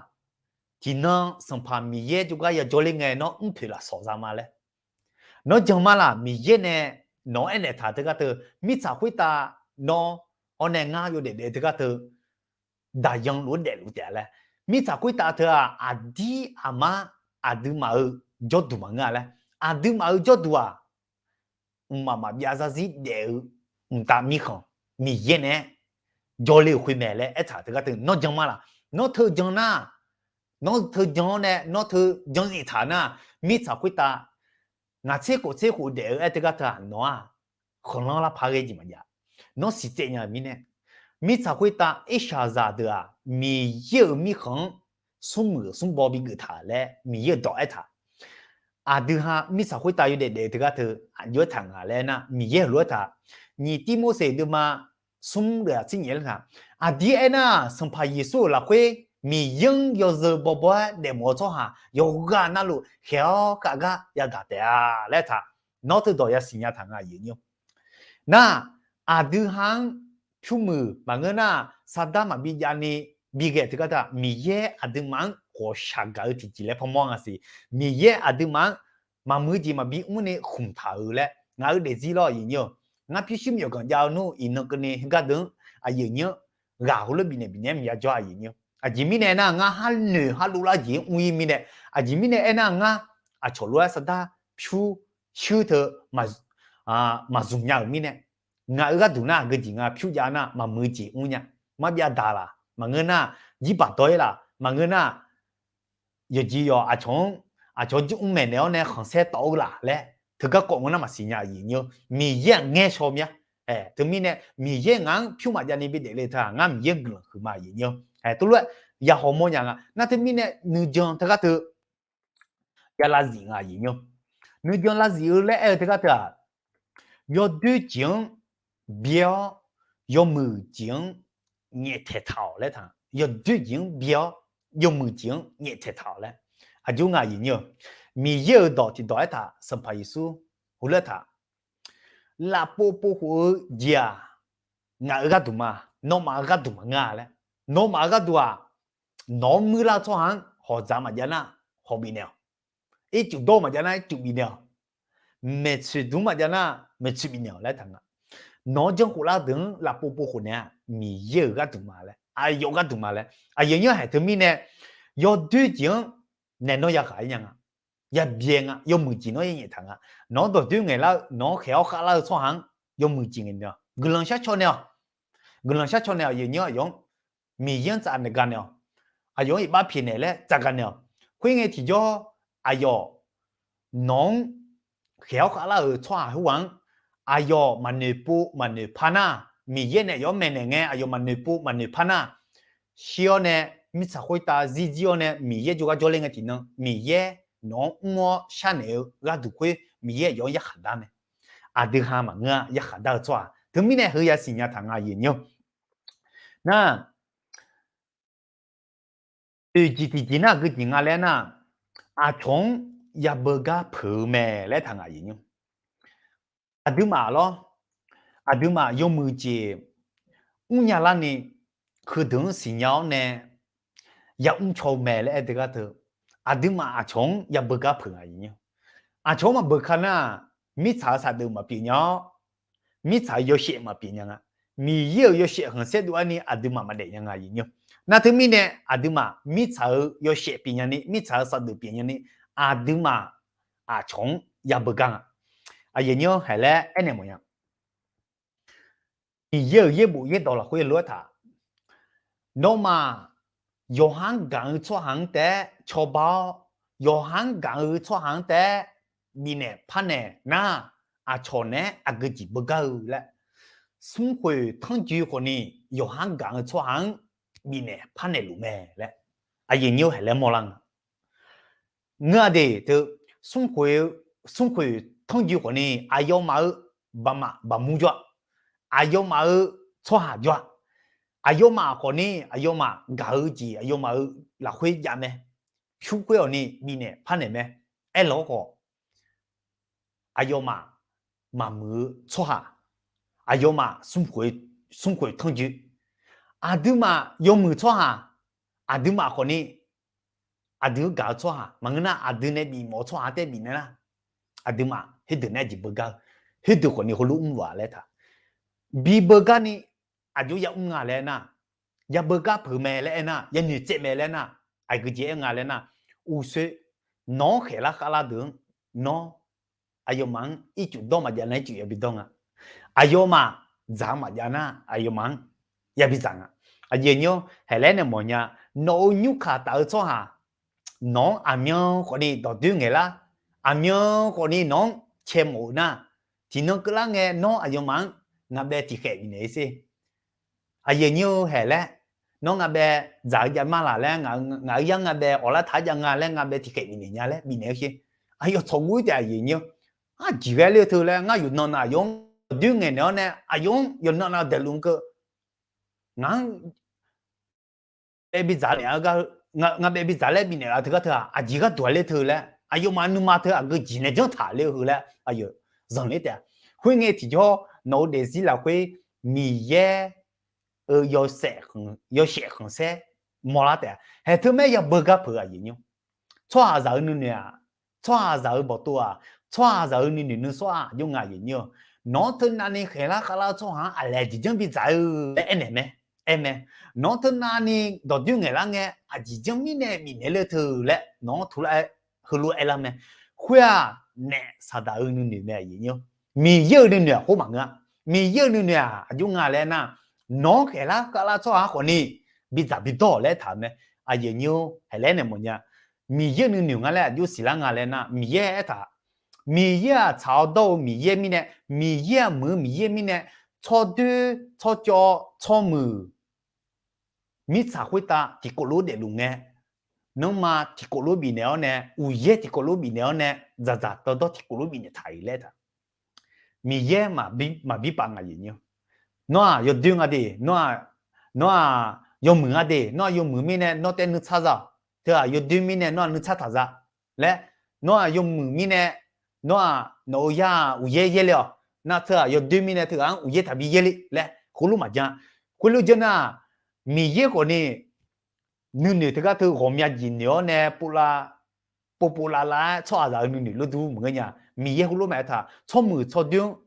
tiqnan Sanqpaq Miqyaer jawrgar yajawr ler ngae nawr mrpoeq lafsawq za ma laer. Nawr jan mar laq, Miqyaer nae nawq-anr aernaeq taq teugar teu, mirtsaq khoertav nawr, hawr nae ngar yawdaef daef teugar teu, daqyan luf-aer daefluf taef-a laer. Mirtsaq khoertav teu-aq, aqdir aqmar aqduimaf-euq jawrduq maqngeur-a laer. Aqduimaf-euq jawrduq-aq, mqmaq maqbyav zarzir daef-eu mqtav mirkhanq, Miqyaer naeq-aer jawrle-euq khoer mae laer aertaq teugar teu, nawr jan ma laq? Nawr teu jan nar, nawr teu jan-awr nae nawr teu jan zif taq nar, mirtsaq khoertav ngaq tser khof tser khof daef-eu aer teugar teu-aq, nawq-aq khanqlanr lar par ghae jeq maqjav. Nawr siqtsaev nya-euq mirnae, mirtsaq khoertav irshaqzaq deuq-aq, Miqyaer-euq mirkhanq-anr smrmuiq smrbaw bigeuf taq laer Miqyaer-euq dawq aertaq. Aqdui ha mirtsaq khoertav yawdaef daef-eu teugar teu, aqjox aertaq nga laer nar, Miqyaer heulof-aer taq. Nyiq Tirmorseq deuvma smr deuq-aq tser nyiq laer taq. Aqdir aernar, Sanqpaq Yeqsur-euq lafkhoer Miqyaer-anr yawzeu bawbaw-aer daefmawf-eu tsawrhaq yawqghaq navluf khaeq-awr khav gar yagaq taef-a laer taq. Nawr teudawq yasiq nya taq nga, aqyuif nymr. Nar, aqdui ha-anr pyurmuiq maqngeur nar, sardar maqbi javni bighae teugar teu-aq, Miqyaer aqduimaf-anr ghawqshaq gaq-eu tiqjeq laer parmawr nga siq. Miqyaer aqduimaf-anr maqmuiq jeq maqbi mrni khmq taq-euq laer ngaq-euq daefzir lawr, aqyuif nymr-eu. Ngar pyurshuir myawqganq jav-eu nmr iqnan keuvni heugar deuq-anr aqyuif nymr ghaq heulof bifnaeq bifnaeq-aer maqya jawr, aqyuif nymr. Aqjeq mirnae aernar, ngar har noeq har dovlar jeq-anr mr-ir mirnae, aqjeq mirnae aernar, ngar aqcawq lof-aer sardar pyurshuir teu maqzmq nya-euq mirnae, ngaq-euq gharduq nar aqgeu jeq nga pyur jav nar maqmuiq jeq mr nya. Marbyav daq laq maqngeur nar, jirbaq dawr-ir laq maqngeur nar, yawqjeq yawq aqcawq-anr, aqcawq jir mr maeqnaeq-awr nae khanqsaer tawf-eu laf laer teugar kawv ngeur nar maqsiq nya, aqyuif nymr-eu. Miqyaer-aq ngaer shaw mya. Teumirnae Miqyaer ngaq-anr pyur maqjavni bi daefle teu-aq, ngar Miqyaer-anr guiqlanq huiqma, aqyuif nymr-eu. Teulof-aer yahaw mawrnya nga. Nar teumirnae nuijan teugar teu ya lavzif nga, aqyuif nymr. Nuijan lavzif-eu laer aer-eu teugar teu-aq, yawdoer jeq-anr byaer-awr, yawmuiq jeq-anr nyaeftaeq taq-awq laer taq. Yawdoer jeq-anr byaer-awr, yawmuiq jeq-anr nyaeftaeq taq-awq laer. Aqjox nga, aqyuif nymr-eu. Miqyaer-euq dawq tiqdawq aertaq, Sanqpaq Yeqsur heulof-aer taq. Lafpov povkhof-eu jeq-aq, ngaq-euq gharduq ma, nawmaf-euq gharduq maqngeur-a laer. Nawmaf-euq gharduq-aq, nawq-anr muirlar-eu tsawrhaq-anr hawq dzaq maqjav nar, hawq bifnaeq-awq. Ircuf dawr maqjav nar, ircuf bifnaeq-awq. Maeqtsoeq dmr maqjav nar, maeqtsoeq bifnaeq-awq laer taq nga. Nawq-anr janrkhof lar-eu deuq-anr lafpov povkhof naeq-a, Miqyaer-euq gharduq ma laer, aqyawf gharduq ma laer. Aqyuif nymr-eu, haeq teumirnae yawdoer jeq-anr naeq nawr yaghaq-ir nya nga. Yabyae nga, yawmuiq jeq nawr yanyaef taq nga. Nawq-anr dawqdoer ngaeqlar-eu, nawq-anr khaeq-awr khavlar-eu tsawrhaq-anr yawmuiq jeq ngaeq naeq-awq. Guiqlanq shar caw nae-awq. Guiqlanq shar caw nae-awq, aqyuif nymr-eu, aqyawf-anr Miqyaer-anr tsaf naeq gaq naeq-awq. Aqyawf-anr iqbax pyaeqnaeq laer tsaf gaq naeq-awq. Khoerngae tiqjawr, aqyawf nawq-anr khaeq-awr khavlar-euq tsawrhaq khoerghaq-anr aqyawf maqnoeq pov maqnoeq par nar, Miqyaer nae aqyawf-anr maeqnaeq ngae aqyawf maqnoeq pov maqnoeq par nar, shir-awr nae, mirtsaq khoertav zir jir-awr nae Miqyaer jawrgar jawrler ngae tiqnan Miqyaer nawq-anr mr-awr sharnaeq-eu gharduq khoer Miqyaer aqyawf-anr yarkhaq dar mae. Aqdui ha maqngeur-a, yarkhaq dar-eu tsawrhaq. Teumirnae heu yasiq nya taq nga, aqyuif nymr-eu. Nar, oeq jeq tiqjeq nar aqgeu jeq nga laer nar, aqcawq-anr yabeu gar peuq-eu mae laer taq nga, aqyuif nymr. Aqduimaf lawr, aqduimaf yawmuiq jeq mrnya larni heudeuq-anr siqnya-awr nae yamr caw-eu mae laer aer deuq gar teu, aqduimaf aqcawq-anr yabeu gar peuq nga, aqyuif nymr. Aqcawq-anr maqbeuq ka nar, mirtsaq-euq saqdeuf maqpyeuf nya-awr, mirtsaq-euq yawshaef maqpyeuf nya nga. Miqyaer-euq yawshaef khanqsaer dov-aer ni aqduimaf maqdaef nya nga, aqyuif nymr. Nar teumirnae aqduimaf mirtsaq-euq yawshaef pyeuf nya ni, mirtsaq-euq saqdeuf pyeuf nya ni, aqduimaf aqcawq-anr yabeu gar nga. Aqyuif nymr-eu, haeq laer aernaeq mawf nya. Miqyaer-euq yaerbof yaerdawq lafkhoer lof-aer taq, nawmaf yawqha-anr gaq-eu tsawrhaq-anr taef-aer cawba-awr, yawqha-anr gaq-eu tsawrhaq-anr taef-aer bifnaeq parnaeq nar, aqcawq naeq-aer aqgeu jeq beugar-eu laer, smrkhoeq tanrjoe khawfni yawqha-anr gaq-eu tsawrhaq-anr bifnaeq parnaeq luf mae laer, aqyuif nymr-eu, haeq laer mawrlar nga. Ngeur-a de teu, smrkhoeq, smrkhoeq tanrjoe khawfni aqyawfmaf-euq baqmaf baqmur jawr-a, aqyawfmaf-euq tsawrhaq jawr-a, aqyawfmaf khawfni aqyawfmaf gaq-eu jeq aqyawfmaf-euq lafkhoer jav mae. Pyur khoer-awq ni bifnaeq parnaeq mae. Aerlawq khawf, aqyawfmaf maqmuiq-eu tsawrhaq, aqyawfmaf smrkhoeq, smrkhoeq tanrjoe, aqduimaf yawmuiq tsawrhaq, aqduimaf khawfni aqdui-anr gaq-eu tsawrhaq maqngeur nar, aqdui nae bifmawf-eu tsawrhaq taef bifnaeq nar, aqduimaf khoerdeuq nae jeq beugar-eu. Khoerdeuq khawfni heulof mr-a laer taq. Bi beugar ni aqjox yamr nga laer nar, yabeugar peuq mae laer aernar, yanoeq tsaev mae laer nar, aqgeu jeq aer nga laer nar, uqshoe nawq-anr khaeqlar khavlar deuq-anr, nawr aqyawfmaf-anr ircuf dawr maqjav nar ircuf yabi dawr nga. Aqyawfmaf dzaq-eu maqjav nar aqyawfmaf-anr yabi dzaq nga. Aqjeq nymr haeqlaer nae mawfnya, nawq-euq nymrkaq taf-eu tsawrhaq nawq-anr aqmyan khawfni dawqdoer ngaeqlar, aqmyan khawfni nawq-anr cae mawf-eu nar, tiqnan keuvlar ngae nawr aqyawfmaf-anr ngabae tiqkhaeq bifnaeq-ir sher. Aqyuif aqnyir-eu haeq laer, nawr ngabae dzaq-eu jav mar laq laer, ngaq-euq yar ngabae awqlar taq-aer jav nga laer ngabae tiqkhaeq bifnaeq nya laer bifnaeq-eu sher. Aqyawf tsawqguv-ir taef aqyuif aqnyir-eu, arjiq ghae ler-eu teu laer ngar yawqnan nav aqyawf-anr dawqdoer ngaeqnaeq-awr nae aqyawf-anr yawqnan nav daeqluf-eu keuv ngaq-anr bae bidzaq naeq-a, ngabae bidzaq laer bifnaeq-a teugar teu-aq aqjeq gharduq-a ler teu laer aqyawfmaf nuima teu aqgeu jeq nae janr taq ler-eu heu laer aqyawf zanqler taef-a. Khoerngae tiqjawr nawq-euq daefzir lafkhoer Miqyaer-euq yawshaef khanqsaer mawrlar taef-a. Haeq teu maer yabeugar peuq aqyuif aqnyir-eu, tsawrhaqzaq-eu nuinoeq-aq, tsawrhaqzaq-eu bawqtov-aq, tsawrhaqzaq-eu nuinoeq nuisawr-aq aqjox nga aqyuif aqnyir-eu, nawq-anr teu navni khaeqlar khavlar-eu tsawrhaq-anr aqlaeq jeq janr bidzaq-eu laer aernaeq mae. Aer mae. Nawq-anr teu navni dawqdoer ngaeqlar ngae aqjeq janr mirnae bifnaeq ler teu laer nawq-anr tuvlar-aer heulof-aer aerlar mae. Khoer-aq, naef saqdaq-eu nuinoeq mae aqyuif aqnyir-eu, Miqyaer-euq nuinoeq-aq khoer maqngeur-a. Miqyaer-euq nuinoeq-aq aqjox nga laer nar, nawq-anr khaeqlar khavlar tsawrhaq-anr khawfni bidzaq bidawr-awq laer taq-eu mae. Aqyuif aqnyir-eu, haeq laer nae mawfnya, Miqyaer nuinoeq nga laer aqjox siqlar nga laer nar, Miqyaer aertaq, Miqyaer-aq tsaq-awr dawr-eu Miqyaer mirnae, Miqyaer-aq muiq-eu Miqyaer mirnae, tsawrdoer tsawrcawv tsawrmuiq mirtsaq khoertav tiqkawv lof daefluf ngae, nanrma tiqkawv lof bifnaeq-awr nae, uqyaer tiqkawv lof bifnaeq-awr nae, dzaqdzaq dawrdawr tiqkawv lof bifnaeq taq-iq laer taq. Miqyaer maqbi paf nga aqyuif aqnyir-eu, nawr-aq yawdoer nga de, nawr-aq yawmuiq nga de, nawr-aq yawmuiq mirnae nawr taef nuisar za-awq. Teu-aq yawdoer mirnae nawr-aq nuisar taq za laer, nawr-aq yawmuiq mirnae nawr-aq nawq-euq yar-aq uqyaer yaerle-awq. Nar teu-aq yawdoer mirnae teughaq-anr uqyaer taqbi yaerle laer khoerlof maqjan. Khoerlof janr nar, Miqyaer khawfni nuinoeq teugar teu ghawqmya jeq noeq-awr nae povlav, povpov lavlav-aer tsawrhaqzaq-eu nuinoeq lof dur maqngeur nya. Miqyaer khoerlof maqaer taq, tsawrmuiq tsawrdoer-anr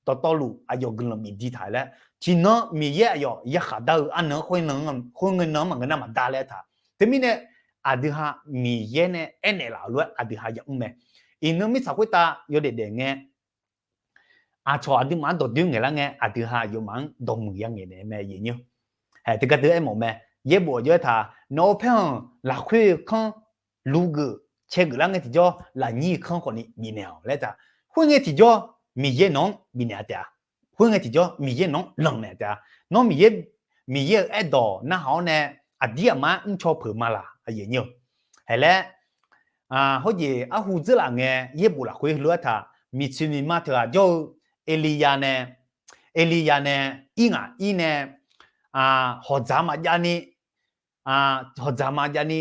dawqtawvluf aqyawf guiqlanq bif di taq laer, tiqnan Miqyaer aqyawf yakhaq dar-eu arnan-anr khoerngae nan-anr maqngeur nar maqdar laer taq. Teumirnae aqdui ha Miqyaer nae aernaeq laf-euq lof-aer aqdui ha yamr mae. Iqnan mirtsaq khoertav yawdaef daef ngae, aqcawq aqduimaf-anr dawqdoer ngaeqlar ngae aqdui ha aqyawfmaf-anr dawqmuiq yangaeq naeq mae aqyuif aqnyir-eu. Haeq teugar deuq aermawf mae. Yaerbof aqjox aertaq, nawq-euq paerkhanq lafkhoer kanr lugeuf caegeuf lar ngae tiqjawr lafnyir kanr khawfni bifnaeq-awq laer taq. Khoerngae tiqjawr Miqyaer nawq-anr bifnaeq-a taef-a. Khoerngae tiqjawr Miqyaer nawq-anr lanqnaeq taef-a. Nawr Miqyaer, Miqyaer-euq aerdawq narhaq-awr nae aqdir aqmar mrcaw peuq ma laq aqyuif aqnyir-eu. Haeq laer, hawrjeq arhu dzeurlaf ngae yaerbof lafkhoer heulof-aer taq, miqtsoeq miqma teughaq jawr-eu Aqliya nae, Aqliya nae ir ngaq ir nae, hawqdzaq maqjav ni, hawqdzaq maqjav ni,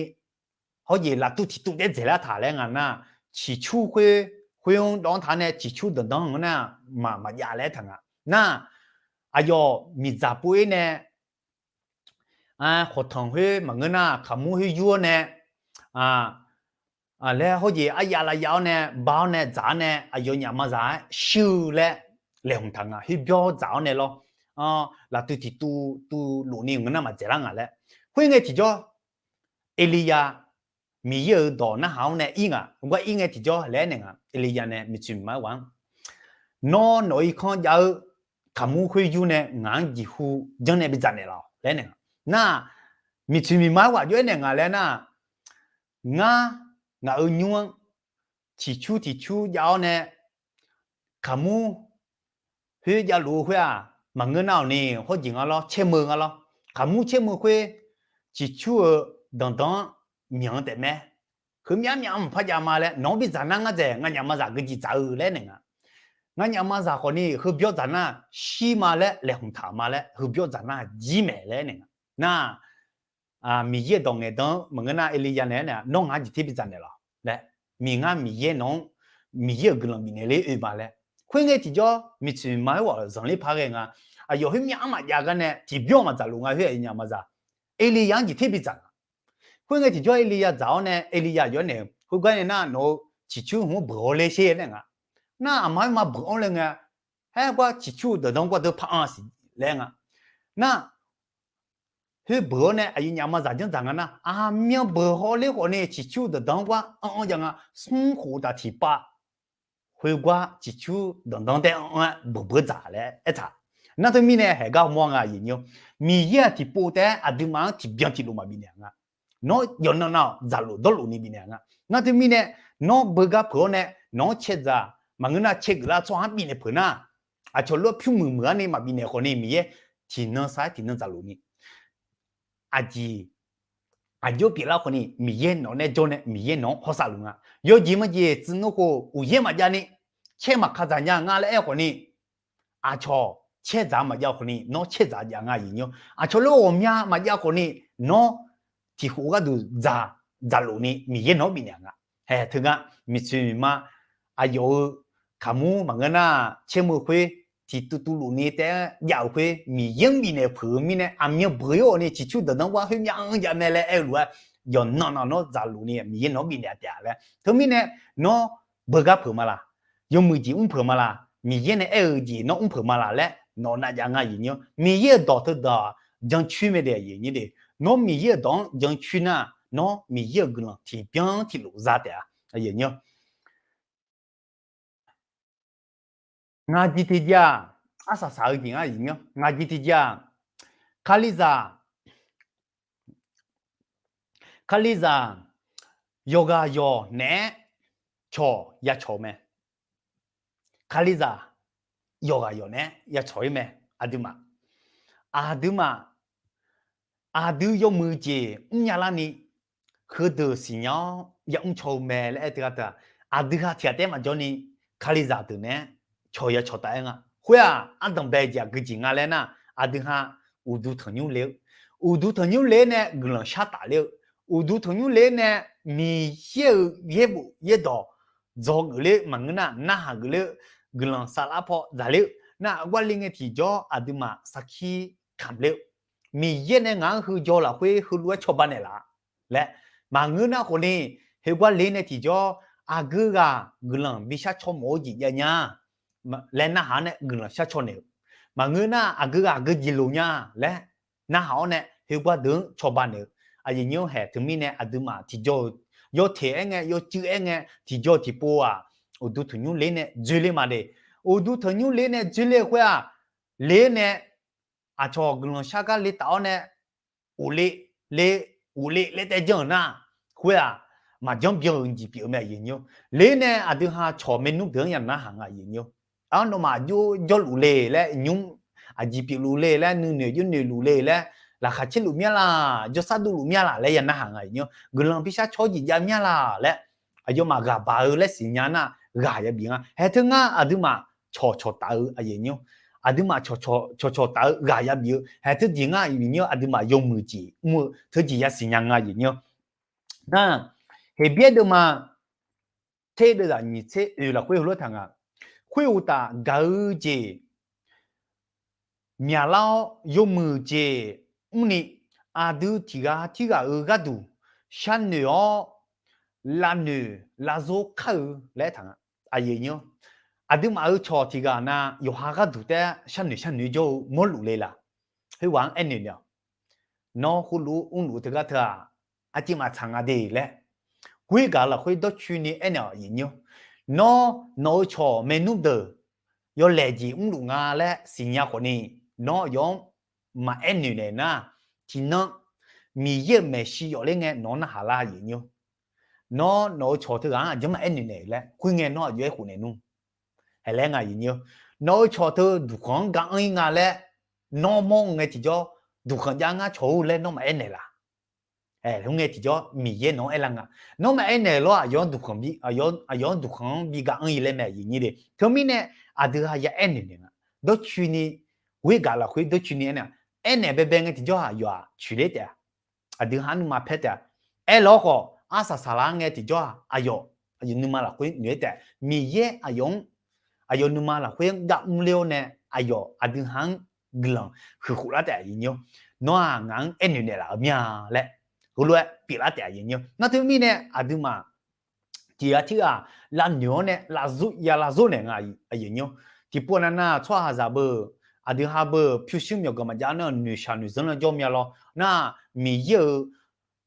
hawrjeq laftuv tiqtuv daer dzaeqlar taq laer nga nar, ciqcur khoer, khoer-anr dawv-anr taq nae ciqcur danqdanq-anr ngeur nar, maq maqjav laer taq nga. Nar, aqyawf miqdzaq pov-ir nae, khawqtanq khoer maqngeur nar kaqmur khoer yur-awr nae, laer hawrjeq aryav lavyav-awr nae ba-awr nae dzaq-awr nae aqyawfnyaf mazaq-aer shuir-eu laer laeqhmq taq nga. Khoerbyawr dzaq-awr nae lawr, laftuv tiqtuv tuv lofni ngeur nar maqdzaeqlar nga laer. Khoerngae tiqjawr Aqliya Miqyaer-euq dawq narhaq-awr nae ir ngaq, gar ir ngae tiqjawr laer aernaeq nga. Aqliya nae miqtsoeq miqma-aer ghaq-anr, nawr nawq-ir kanr jav-eu kaqmur khoer yur nae ngaq-anr jeqhu janr nae bidzaq naeqlaf-awq laer aernaeq nga. Nar, miqtsoeq miqma-aer ghaq jov-aer naeq nga laer nar, ngar ngaq-euq nymr-anr ciqcur tiqcur jav-awr nae kaqmur khoer javluf-eu khoer-aq, maqngeur nar-awq ni hawrjeq nga lawr, caermeu nga lawr. Kaqmur caermeu khoer ciqcur-eu danqdanq-anr myanq-eu taef mae. Heumyav myav maqpar jav ma laer, nawq-anr bidzaq nar ngar dzaeq, nganyaf mazaq geujeq dzaq-eu laer aernaeq nga. Nganyaf mazaq khawfni heubyawr dzaq nar shir ma laer laeqhmq taq ma laer, heubyawr dzaq nar jir maeq laer aernaeq nga. Nar, Miqyaer-euq dawq ngaeqdan-anr maqngeur nar Aqliya naeq-aer nae nawr ngaq-anr jeq ter bidzaq naeqlaf-awq laer, miq ngar Miqyaer nawq-anr Miqyaer-euq guiqlanq bifnaeq ler oe ma laer. Khoerngae tiqjawr miqtsoeq miqma-aer ghaq zanqler par ghae nga. Aqyawf khoermyav-anr maqjav gar nae tiqbyawr maqdzaq luf nga khoer aqyawfnyaf mazaq Aqliya-anr jeq ter bidzaq nga. Khoerngae tiqjawr Aqliya dzaq-awr nae Aqliya yawf-aer naeq khoergar nae nar nawq-eu ciqcur hmq-anr beuq-awr ler sher laer nga. Nar aqma khoerma beuq-awr ler nga. Haer gar ciqcur dawqdanr gar deuq par-anr siq laer nga. Nar, khoer beuq-awr nae aqyuif nyaf ma zaq janr dzaq nga nar, aqmyan beuq hawler khawf ni ciqcur dawqdanr gar anr-anr jav nga. Smr khof taf tiqpav khoergar ciqcur dawqdanr taef-aer anr-aer beuq beuq dzaq laer aertaq. Nar teumirnae haeq gar mawr nga aqyuif nyir-awr, Miqyaer-aq tiqpov taef-aer aqduimaf-anr tiqbyan tiqlof maqbif naeq-a nga. Nawr yawqnan nav-awq dzaqlof dawrlof ni bifnaeq-a nga. Nar teumirnae, nawr beugar peuq-awr nae nawq-anr cae dzaq maqngeur nar cae geuflar tsawrhaq-anr bifnaeq peuq nar, aqcawq lof-aer pyur muiq muiq-ar ni maqbif naeq khawf ni Miqyaer tiqnan sar-aer tiqnan dzaqlof ni, aqjeq aqjox pyeuflar khawf ni Miqyaer nawq nae jawr nae Miqyaer nawq-anr hawsav luf nga. Yawjeq majeq tsuif nmr khof uqyaer maqjav ni caer maqka dzaq nya nga laer aer khawf ni, aqcawq caer dzaq maqjav khawf ni nawr caer dzaq jav nga aqyuif nyir-awr, aqcawq lof ghawqmya maqjav khawf ni nawr tiqkhof gharduq dzaq, dzaqlof ni Miqyaer nawq-anr bifnaeq nga. Haeq teugar miqtsoeq miqma aqyawf-euq kaqmur maqngeur nar caermeu khoer tiqtuv tuvluf ni taef-aer jav-euq khoer Miqyaer-anr bifnaeq peuq-eu mirnae aqmyan beuq-awr ni ciqcur dawqdanr gar khoer myav-anr jav mae laer aer-eu lof-aer, yawqnan nav nawr dzaqlof ni Miqyaer nawq-anr bifnaeq-a taef-a laer. Teumirnae, nawr beugar peuq ma laq, yawmuiq jeq mr peuq ma laq, Miqyaer nae aer-eu jeq nawr mr peuq ma laq laer nawq nav jav nga aqyuif nyir-awr, Miqyaer-euq dawq teudawq jancoer mae de aqyuif nyir de. Nawr Miqyaer-euq dawq-anr jancoer nar, nawr Miqyaer-euq guiqlanq tiqbyan tiqlof za taef-a aqyuif nyir-awr. Ngaq jeq tiqjeq-aq, arsaq saq-eu jeq ngar aqyuif nyir-awr, ngaq jeq tiqjeq-aq, Kalizaq, Kalizaq yawqghaq yawq naeq-aer cawq ya cawq mae. Kalizaq yawqghaq yawq naeq-aer ya cawq-ir mae. Aqduimaf, aqduimaf, aqdui yawmuiq jeq mrnya larni heudeuq siqnya-awr ya mrcaw-eu mae laer aer teughaq teu-aq, aqdui ha tiq ghaq taef-aer maqjawr ni Kalizaq deuq naeq-aer cawq ya cawq taf-aer nga. Khoer-aq ardanq bae jeq aqgeu jeq nga laer nar, aqdui ha uqduq tanqnymr le-eu, uqduq tanqnymr le-aer nae guiqlanq shar taf ler-eu, uqduq tanqnymr le-aer nae Miqyaer-euq yaerbof yaerdawq dzawgeuf ler maqngeur nar narhaq geuf ler-eu, guiqlanq saflar paw dzaqler-eu nar, aqgar le ngae tiqjawr aqduimaf sarkir kamq ler-eu, Miqyaer nae ngaq-anr heu jaw lafkhoer heulof-aer cawba naeqlaf laer maqngeur nar khawf ni, heugar le nae tiqjawr aqgeu ghaq guiqlanq bishar caw mawf-eu jeq jav nya laer narhaq-awr nae guiqlanq shar caw naeq-eu, maqngeur nar aqgeu ghaq aqgeu jeq loq nya laer narhaq-awr nae heugar deuq-anr cawba naeq-eu, aqyuif nyir-awr haeq teumirnae aqduimaf tiqjawr-eu yawteq-aer ngae yawcuiv-aer ngae tiqjawr tiqpov-aq, uqduq tanqnymr le nae dzoerler ma de. Uqduq tanqnymr le nae dzoerler-eu khoer-aq, le nae aqcawq guiqlanq shar gar le taf-awr nae ghofle, le, ghofle laer taef janr-euq nar, khoer-aq, maqjanr byan-euq jeq pyeuf-eu mae aqyuif nyir-awr. Le nae aqdui ha cawq maernmr deuq-anr ya narhaq nga aqyuif nyir-awr. Ar nawmaf aqjox jawrluf le laer nymr, aqjeq pyeufluf le laer nuinoeq jawrnoeq luf le laer, laqkhaq caerluf myav laq, jawrsar dovluf myav laq laer ya narhaq nga aqyuif nyir-awr. Guiqlanq bishar caw-eu jeq jav myav laq laer, aqyawfmaf ghaq baq-eu laer siqnya nar ghaq yabif nga. Haeq teu ngar aqduimaf cawqcawq taf-eu aqyuif nyir-awr, aqduimaf cawqcawq taf-eu ghaq yabif-eu haeq teu jeq ngar aqyuif nyir-awr, aqduimaf yawmuiq jeq mr-eu teu jeq yasiq nya nga aqyuif nyir-awr. Nar, Heqbyaer deuvma ter deuvzaq nyiq tser oeq lafkhoer heulof-aer taq nga. Khoeruqtaf gaq-eu jeq myaqlar-awr yawmuiq jeq mrni, aqdui tiq ghaq tirghaq-euq gharduq sharnoeq-awr lavnoeq lavzor kar-eu laer taq nga. Aqyuif nyir-awr, aqduimaf-euq cawq tiq ghaq na yawqha gharduq taef-aer sharnoeq sharnoeq jawr-eu mawrluf le laq? Khoerghaq-anr aernaeq naeq-awq. Nawr khoerlof-aer mrluf-eu teugar teu-aq, arciv maqtsaq nga de laer, khoergaq lafkhoer dawrcoeni aernaeq-awq aqyuif nyir-awr. Nawr nawq-eu cawq maernmr deuq yawlaeq jeq mrluf nga laer siqnya khawfni, nawr aqyawf-anr maqaer noeq naeq nar, tiqnan Miqyaer-euq maeqshi yawf ler ngae nawq-anr narhaq lar aqyuif nyir-awr. Nawr nawq-eu cawq teughaq-anr aqjeq maqaer noeq naeq laer khoerngae nawr aqjox-aer khofnaeq nmr. Haeq laer nga aqyuif nyir-awr. Nawq-eu cawq teu duqkhanq-anr ga anr-ir nga laer, nawr mawr ngae tiqjawr duqkhanq jav ngar cawq-or laer nawr maqaer naeq laf? Aer, khoerngae tiqjawr Miqyaer nawq-anr aerlar nga. Nawr maqaer naeq lawr, aqyawf-anr duqkhanq bi, aqyawf, aqyawf-anr duqkhanq-anr bi ga anr-ir laer mae aqyuif nyir de. Teumirnae aqdui ha ya aernaeq naeq nga. Dawrcoeni, khoergaq lafkhoer dawrcoeni aernaeq, aernaeq baebae ngae tiqjawr-aq aqyawf-aq coeqler taef-a. Aqdui ha-anr nuima paer taef-a. Aerlawr khawf arsaq saqlar ngae tiqjawr-aq aqyawf, aqyawf nuima lafkhoer noeq-aer taef-a. Miqyaer aqyawf-anr, aqyawf nuima lafkhoer-anr gar mrler-awr nae, aqyawf aqdui ha-anr guiqlanq huiqkhof lar taef-a aqyuif nyir-awr. Nawr-aq ngaq-anr aernoeq naeqlaf-eu mir-a laer heulof-aer pyeuflar taef-a aqyuif nyir-awr. Nar teumirnae aqduimaf tiq ghaq tirghaq lavnoeq-awr nae lavzor ya lavzor naeq nga aqyuif nyir-awr. tiqpov nav nar tsawrhaqzaq beu, aqdui ha beu pyurshuir myawqganq maqjav nar noeqshaq noeqzanr nar jawr mya lawr. Nar Miqyaer-euq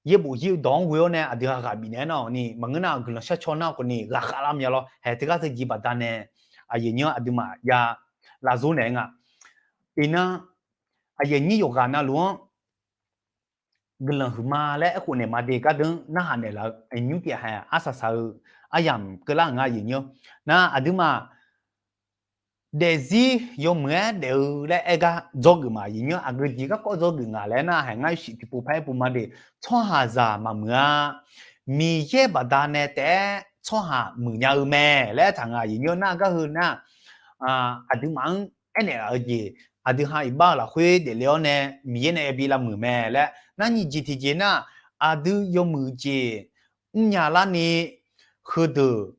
yaerbof yaer-eu dawq-anr ghoe-awr nae aqdui ha ghaq bifnaeq-aer nar-awq ni maqngeur nar guiqlanq sharcaw nar khawf ni ghaqkhav lar mya lawr. Haeq teugar teujeq baqdanae aqyuif aqnyir-anr aqduimaf ya lavzor naeq-aer nga. Iqnan aqyuif aqnyir yawqghaq navluf-anr guiqlanq huiqma laer aerkhof naeq ma de gardeuq-anr narhaq naeqlaf-eu aqnymr tiq haeq arsaq saq-eu aryamq keuvlar-euq nga aqyuif aqnyir-awr. Nar aqduimaf daefzir yawmuiq-aer daef-eu laer aer gar dzawgeuf ma aqyuif aqnyir-awr. Aqgeu jeq garkawv dzawgeuf ngaq laer nar haeq ngar yawshuif tiqpov par aer pov ma de. Tsawrhaqzaq maqmuiq-a. Miqyaer baqdanae taef-aer tsawrhaq muiqnya-eu mae laer aertaq nga aqyuif aqnyir-awr. Nar gar heu nar aqduimaf-anr aernaeq laf-eu jeq aqdui ha iqbax-eu lafkhoer daefle-awr nae Miqyaer nae yabi lavmuiq mae laer nar nyiq jeq tiqjeq nar aqdui yawmuiq jeq mrnya larni heudeuq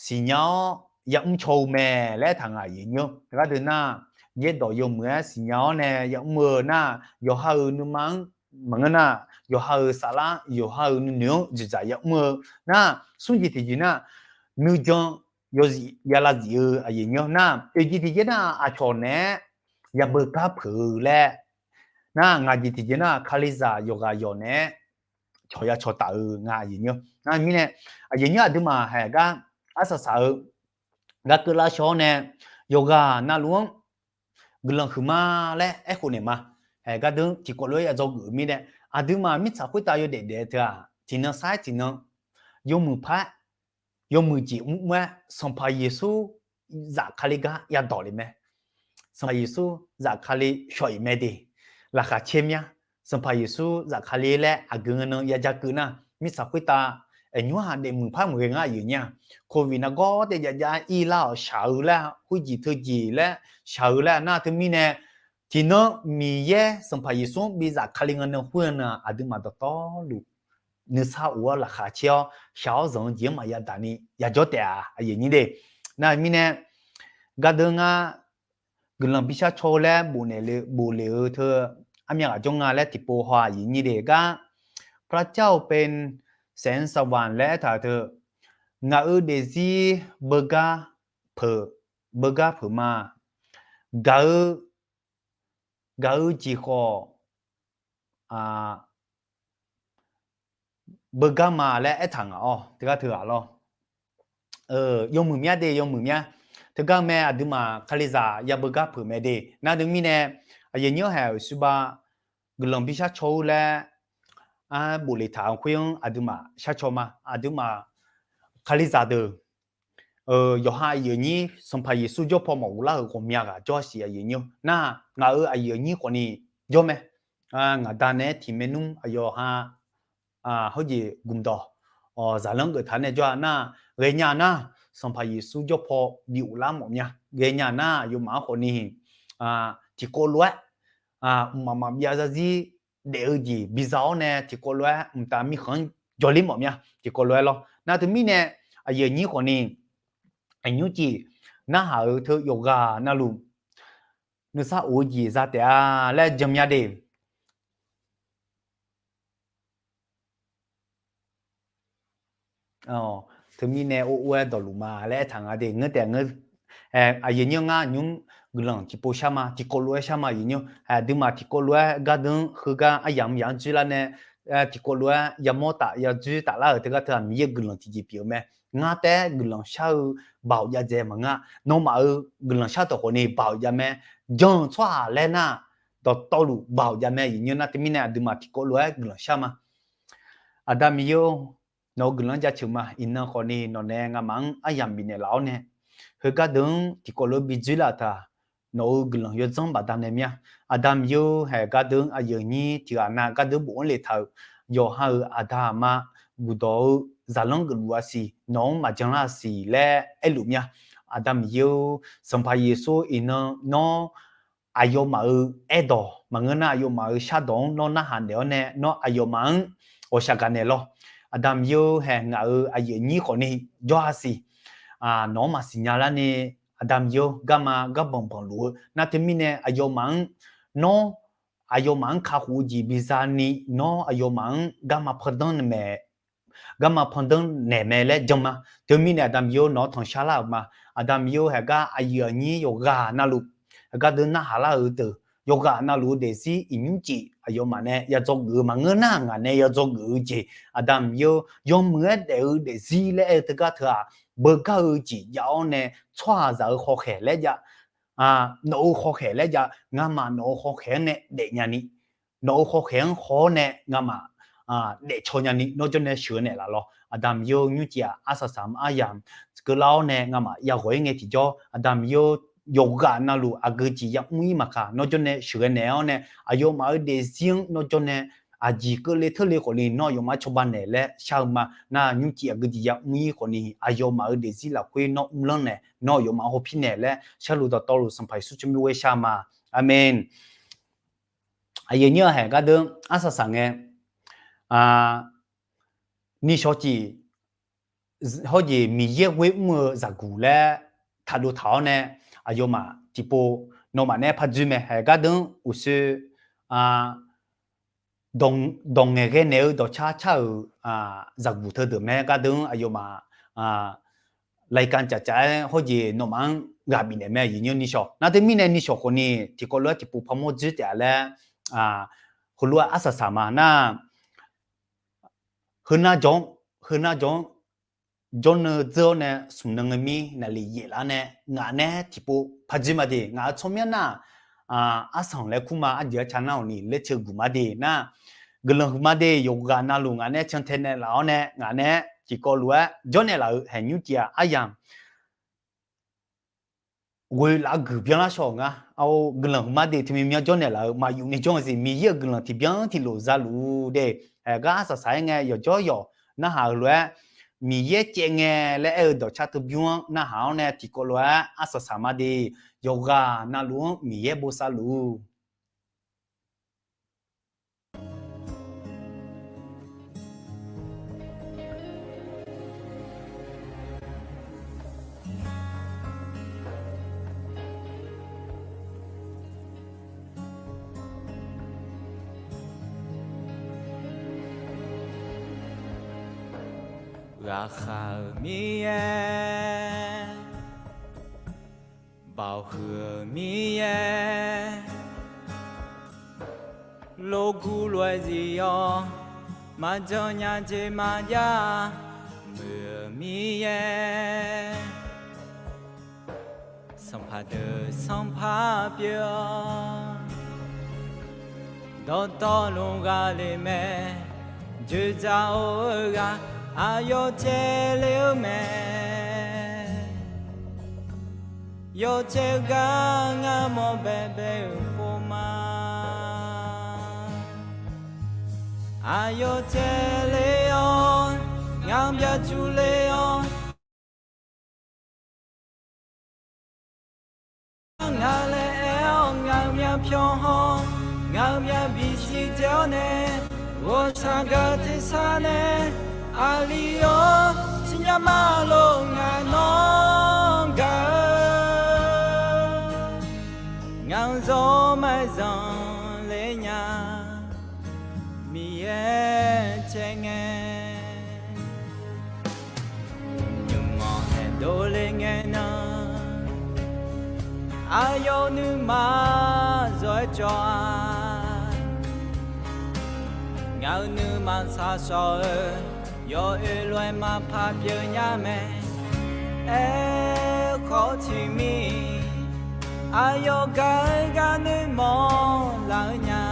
siqnya-awr yamr caw-eu mae laer aertaq nga aqyuif aqnyir-awr. Gardeuq nar yaerdawq yawmuiq-aer siqnya-awr nae yamr-eu nar yawqha-euq nuima-anr maqngeur nar yawqha-euq saflar yawqha-euq nuinoeq-anr dzoeqdzaq yamr-eu nar smr jeq tiqjeq nar nuijan yawzif yalav zif-eu aqyuif aqnyir-awr. Nar oeq jeq tiqjeq nar aqcawq naeq-aer yabeu gar peuq-eu laer nar ngaq jeq tiqjeq nar kalizaq yawqghaq yawq naeq-aer cawq ya cawq taf-eu nga aqyuif aqnyir-awr. Nar mirnae aqyuif aqnyir aqduimaf haeq gar arsaq saq-eu gar keuvlar shaw-awr nae yawqghaq navluf-anr guiqlanq huiqma laer aerkhof naeq ma. Haeq gardeuq-anr tiqkawv lof-aer ya dzawgeuf-eu mirnae aqduimaf mirtsaq khoertav yawdaef daef-eu teu-aq tiqnan sar-aer tiqnan yawmuiq par-aer yawmuiq jeq mrmr-aer Sanqpaq Yeqsur zafkale gar yadawq le mae. Sanqpaq Yeqsur zafkale shawq-iq mae de. Laqkhaq caer mya. Sanqpaq Yeqsur zafkale laer aqgeu nan ya ja keuv nar mirtsaq khoertav aqnymr-aq daefmuiq par maqghae ngar aqyuif aqnyir-aq. Covid nargawr taef jav jav-aer irlar-awq shaq-eu laer khoerjeq teujeq laer shaq-eu laer nar teumirnae tiqnan Miqyaer Sanqpaq Yeqsur-anr bi zafkale nga nan khoer-eu nan aqduimaf dawqtawvluf nuisar of-awr laqkhaq caer-awr shaq-awr zanq-eu jeq-anr maqya daq ni yajawr taef-a aqyuif aqnyir de. Nar mirnae gardeuq ngar guiqlanq bishar caw-eu laer bof naeq le bof le-eu teu armyav ghaq jawr nga laer tiqpov haw aqyuif aqnyir de gar พระเจ้าเป็นแสงสว่าง laer aertaq-eu teu ngaq-euq daefzir beugar peuq, beugar peuq ma. Gaq-eu, gaq-eu jeq khawf beugar ma laer aertaq ngaq-awr teugar teughaq lawr. Yawmuiq mya de yawmuiq mya. Teugar mae aqduimaf kalizaq ya beugar peuq mae de. Nar teumirnae aqyuif aqnyir haeq-euq suiba guiqlanq bishar caw-eu laer bof le taq-eu khoer-anr aqduimaf shar caw ma. Aqduimaf kalizaq deuq yawqha aqyuif aqnyir Sanqpaq Yeqsur jawrpaw maqghov lar-euq ghawqmya ghaq jawr-a siq aqyuif aqnyir-awr. Nar ngaq-euq aqyuif aqnyir khawfni jawr mae. Ngaq da nae-aer tiq maernmr aqyawf ha heujeq gmqdawq zaqlanr geuf taq nae jawr-a nar, ghaenya nar Sanqpaq Yeqsur jawrpaw bi ghoflar mawf mya. Ghaenya nar aqyawfmaf-anr khawfni tiqkawv lof-aer mqmaq maqbyav zarzir daef-eu jeq biza-awr nae tiqkawv lof-aer mqtav mirkhanq-anr jawrler mawf mya tiqkawv lof-aer lawr. Nar teumirnae aqyuif aqnyir khawfni aqnymr jeq narhaq-eu teu yawqghaq navluf nuisar of-eu jeq za taef-a laer jan mya de. Teumirnae or or-aer dawqluf ma laer aertaq nga de ngeur taef ngeur. Aqyuif aqnyir ngar nymr guiqlanq tiqpov shar ma tiqkawv lof-aer shar ma aqyuif aqnyir. Aqduimaf tiqkawv lof-aer gardeuq-anr heugar aryamq yamq-anr dzoerlar nae tiqkawv lof-aer yamawr taf yadzoer taflar-euq teugar teughaq Miqyaer guiqlanq tiqjeq pyeuf-eu mae. Ngar taef-aer guiqlanq shar-eu baoq jav dzae maqngeur-a. Nawmaf-euq guiqlanq shar dawq khawfni baoq jav mae. Jan-eu tsawrhaq laer nar dawqtawvluf baoq jav mae aqyuif aqnyir. Nar teumirnae aqduimaf tiqkawv lof-aer guiqlanq shar ma. Aqda Miqyaer-or, nawq-euq guiqlanq-anr jaceuq ma. Iqnan khawfni nawq nae ngamaf-anr aryamq bifnaeq laf-awr nae heugar deuq-anr tiqkawv lof-aer bi dzoerlar-euq taq nawq-euq guiqlanq yawdzanr baqdanae mya. Aqda Miqyaer-or, haeq gardeuq-anr aqyuif aqnyir tiqghaq nav gardeuq bof-anr le taq-euq yawqha-euq aqda aqma guqdawq-eu zaqlanr geufluf-a siq, nawq-anr maqjan lar-a siq laer aerluf mya. Aqda Miqyaer-or, Sanqpaq Yeqsur iqnan nawr aqyawfmaf-euq aerdawq maqngeur nar aqyawfmaf-euq shardawq-anr nawr narhaq naeq-awr nae nawr aqyawfmaf-anr ghawqshaq gaq naeq lawr. Aqda Miqyaer-or, haeq ngaq-euq aqyuif aqnyir khawfni jawr-a siq. Nawq-anr maqsiq nya larni Aqda Miqyaer-or, garma garbanq banq luf-eu nar teumirnae aqyawfmaf-anr nawr aqyawfmaf-anr kakhof-eu jeq biza ni nawr aqyawfmaf-anr garma pandanr naeq mae. garma pandanr naeq mae laer jan ma. Teumirnae Aqda Miqyaer-or, nawq-anr tanqshar lar-euq ma. Aqda Miqyaer-or, haegar aqyuif aqnyir yawqghaq navluf, haegar deuq narhaq lar-euq deuq, yawqghaq navluf-eu daefzir iqnymr jeq aqyawfmaf nae ya dzawgeuf-eu maqngeur nar, ngaq nae ya dzawgeuf-eu jeq, Aqda Miqyaer-or, yawmuiq-aer daef-eu daefzir laer aer-eu teugar teu-aq, beugar-eu jeq jav-awr nae tsawrhaqzaq-euq hawkhaeq laer jav, nawq-euq hawkhaeq laer jav, ngamaf nawq-euq hawkhaeq-anr nae daefnya ni, nawq-euq hawkhaeq-anr haw-awr nae ngamaf daefcaw nya ni, nawr jawrnae sheuqghae naeqlaf lawr. Aqda Miqyaer-or, nymrcif-aq arsaq saq-anr aryamq keuvlar-awr nae ngamaf yaghawq-ir ngae tiqjawr, Aqda Miqyaer-or, yawqghaq navluf aqgeu jeq yamr-ir maqkaq, nawr jawrnae sheuqghae naeq-awr nae, aqyawfmaf-euq daefzir-anr nawr jawrnae aqjeq keuvle teurle khawfni nawr aqyawfmaf-anr cawba naeq laer shar-eu ma. Nar nymrcif aqgeu jeq yamr-ir khawfni aqyawfmaf-euq daefzir lafkhoer nawr mrlanr naeq, nawr aqyawfmaf-anr hawpir naeq laer sharluf dawqtawvluf Sanqpaq Yeqsur tsawrmyanr ghoer shar-eu ma. Aqmeq. Aqyuif aqnyir-eu haeq gardeuq arsaq saq ngae, nishawq cif hawrjeq Miqyaer ghoer mr-eu zaqguq laer taqdov taq-awr nae, aqyawfmaf tiqpov nawmaf nae pardzoer mae. Haeq gardeuq-anr uqshoe dawq ngaeqghae naeq-eu dawqcar car-euq zaqguq teudeuq mae. Gardeuq-anr aqyawfmaf laikan cafcaf-aer hawrjeq nawmaf-anr ghaq bifnaeq mae. Aqyuif aqnyir-eu nishawq nar teumirnae nishawq khawfni tiqkawv lof-aer tiqpov parmawr dzoer taef-a laer heulof-aer arsaq saq ma nar, heunar jawr-anr, heunar jawr-anr jawrnan dzeur-awr nae smq nan ngae mir naqli yaef lar nae ngaq nae tiqpov pardzoer ma de. Ngaq-euq tsawrmyanr nar, arsanq laer kur ma, arjeq arca nar awqni laer ceuguq ma de nar, guiqlanq huiqma de. Yawqghaq navluf ngaq nae cantae naeqlaf-awr nae ngaq nae tiqkawv lof-aer jawrnaeq laf-euq haeq nymrcif-aq aryamq ghoe laf-eu guiqbyan lar shaw-euq nga. Ar, guiqlanq huiqma de. Teumyanr jawrnaeq laf-euq maqyuf ni jawr-eu siq. Miqyaer-euq guiqlanq tiqbyan tiqlof za luf-ur de. Haeq gar arsaq saq-aer ngae yawqjawr yawq narhaq-euq lof-aer, Miqyaer caev ngae laer aer-eu dawqcar teubymr-anr narhaq-awr nae tiqkawv lof-aer arsaq saq ma de. Yawqghaq navluf-anr Miqyaer bosav luf-ur. Ghaqkhav-euq Miqyaer, baoq huiq-euq Miqyaer, logur lof-aer zif-awr, maqjan nya jeq maqjav muiq-euq Miqyaer, sanqpaq deuq sanqpaq pyeuf-awr, dawqtawvluf ghaq le mae, joeqdzaq or-eu ghaq aqyawf caev le-eu mae. Yawcaev gar ngar mawr baebae-euq pov ma. Aqyawf caev le-awr, ngaq byaqcuf le-awr, ngaq laer aer-awr ngaq-euq myavpyawq haw, ngaq-euq myavbif siqdzae-awr nae, ghawqshaq gaq tersar nae, aqli-awr, siqnya ma lof ngaq nawr gaq-eu, ngaq-euq zawr maqzanq le nya, Miqyaer caev ngae, nymq-anr nae dovle ngae nan, aqyawf nuima zawr-aer cawv-a, ngaq-euq nuima shaqshawq-eu, yawoer lof-aer maqpar pyeuf nya mae. Aerkhawf tiqmir, aqyawf gaq-eu gaq noeqmawf laf-eu nya,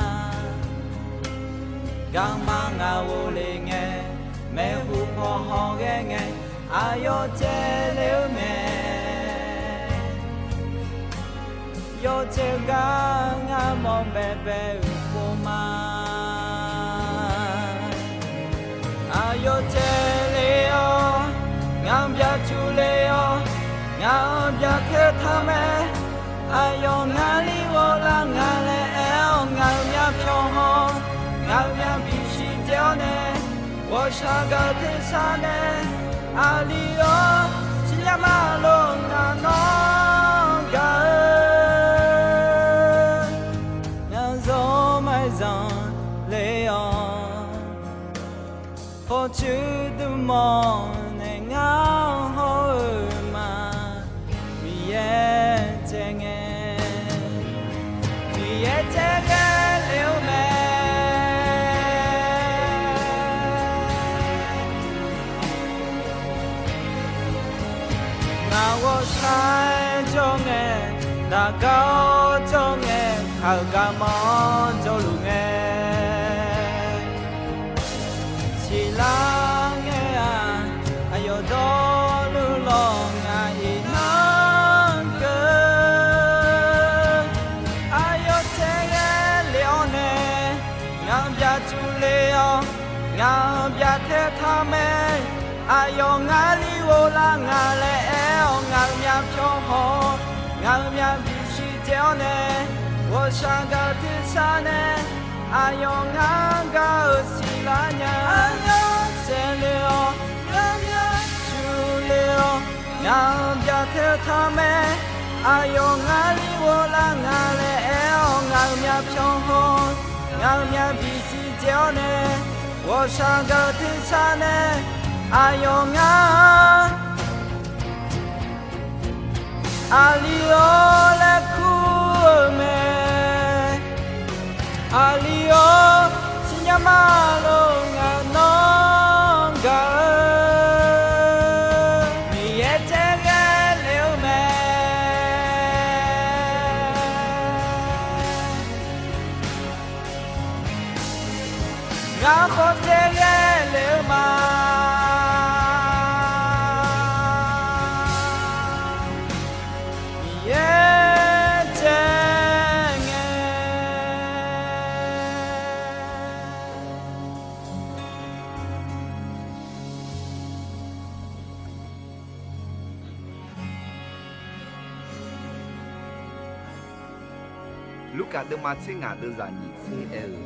garma ngaq ghofle ngae, maeqhu paw hawghae ngae, aqyawf caev le-eu mae. Yawcaev gar ngar mawr baebae-euq pov ma. Aqyawf caev le-awr, ngaq byaqcuf le-awr, ngaq-anr byaqtae taq mae. Aqyawf ngar li ghawqlar ngaq laer aer-awr ngaq-euq myavpyawq haw, ngaq-euq myavbif siqdzae-awr nae, ghawqshaq gaq tersar nae, aqli-awr, siqnya ma lof ngaq nawr gaq-eu, ngaq-euq zawr maqzanq le-awr, Khawf coer dm mawf nae ngar hawr-eu ma, Miqyaer dzae ngae, Miqyaer dzae ghae le-eu mae. Ngaq ghawqshaq jawr ngae, daqgar-awr jawr ngae, kaq-euq garmanr jawrluf ngae, siqlar ngae-aq, aqyawf dawrluf lawq ngaq iqnan keuv. Aqyawf tsaev ghae le-awr nae, ngaq-anr byaqtsuif le-awr, ngaq-anr byaqtae taq mae. Aqyawf ngar li ghoflar nga laer aer-awr, ngaq-euq myavpyawq haw-awr, ngaq-euq myavbif siqdzae-awr nae, ghawqshaq gaq-eu tersar nae, aqyawf ngar gaq-euq siqlar nya. Aqyawf tsaev le-awr, ngaq-anr byaqtsuif le-awr, ngaq-anr byaqtae taq mae. Aqyawf ngar li ghoflar nga laer aer-awr, ngaq-euq myavpyawq haw-awr, ngaq-euq myavbif siqdzae-awr nae, ghawqshaq gaq-eu tersar nae, aqyawf ngar Aqli-awr laer kur-eu mae. Aqli-awr siqnya ma lor, ngaq nawr gaq-eu Miqyaer dzae ghae le-eu mae. Ngar khawf dzae ghae le-eu ma. Miqyaer dzae ngae. Lurkaf deuvma tser ngaq deuvzaq nyiq tser aer-eu,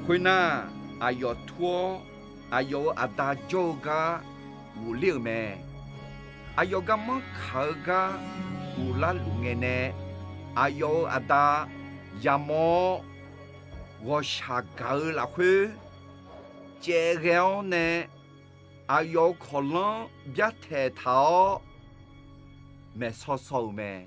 khoernar, aqyawf tur-awr, aqyawf-euq aqda jawr-eu gar ghofler-euq mae. Aqyawf garmanr kaq-eu gar ghoflar luf ngae nae, aqyawf-euq aqda yamawr-awr, ghawqshaq gaq-eu lafkhoer caev ghae-awr nae, aqyawf-euq kawqlanr byartaeq taq-awr maeqsaw saw-euq mae.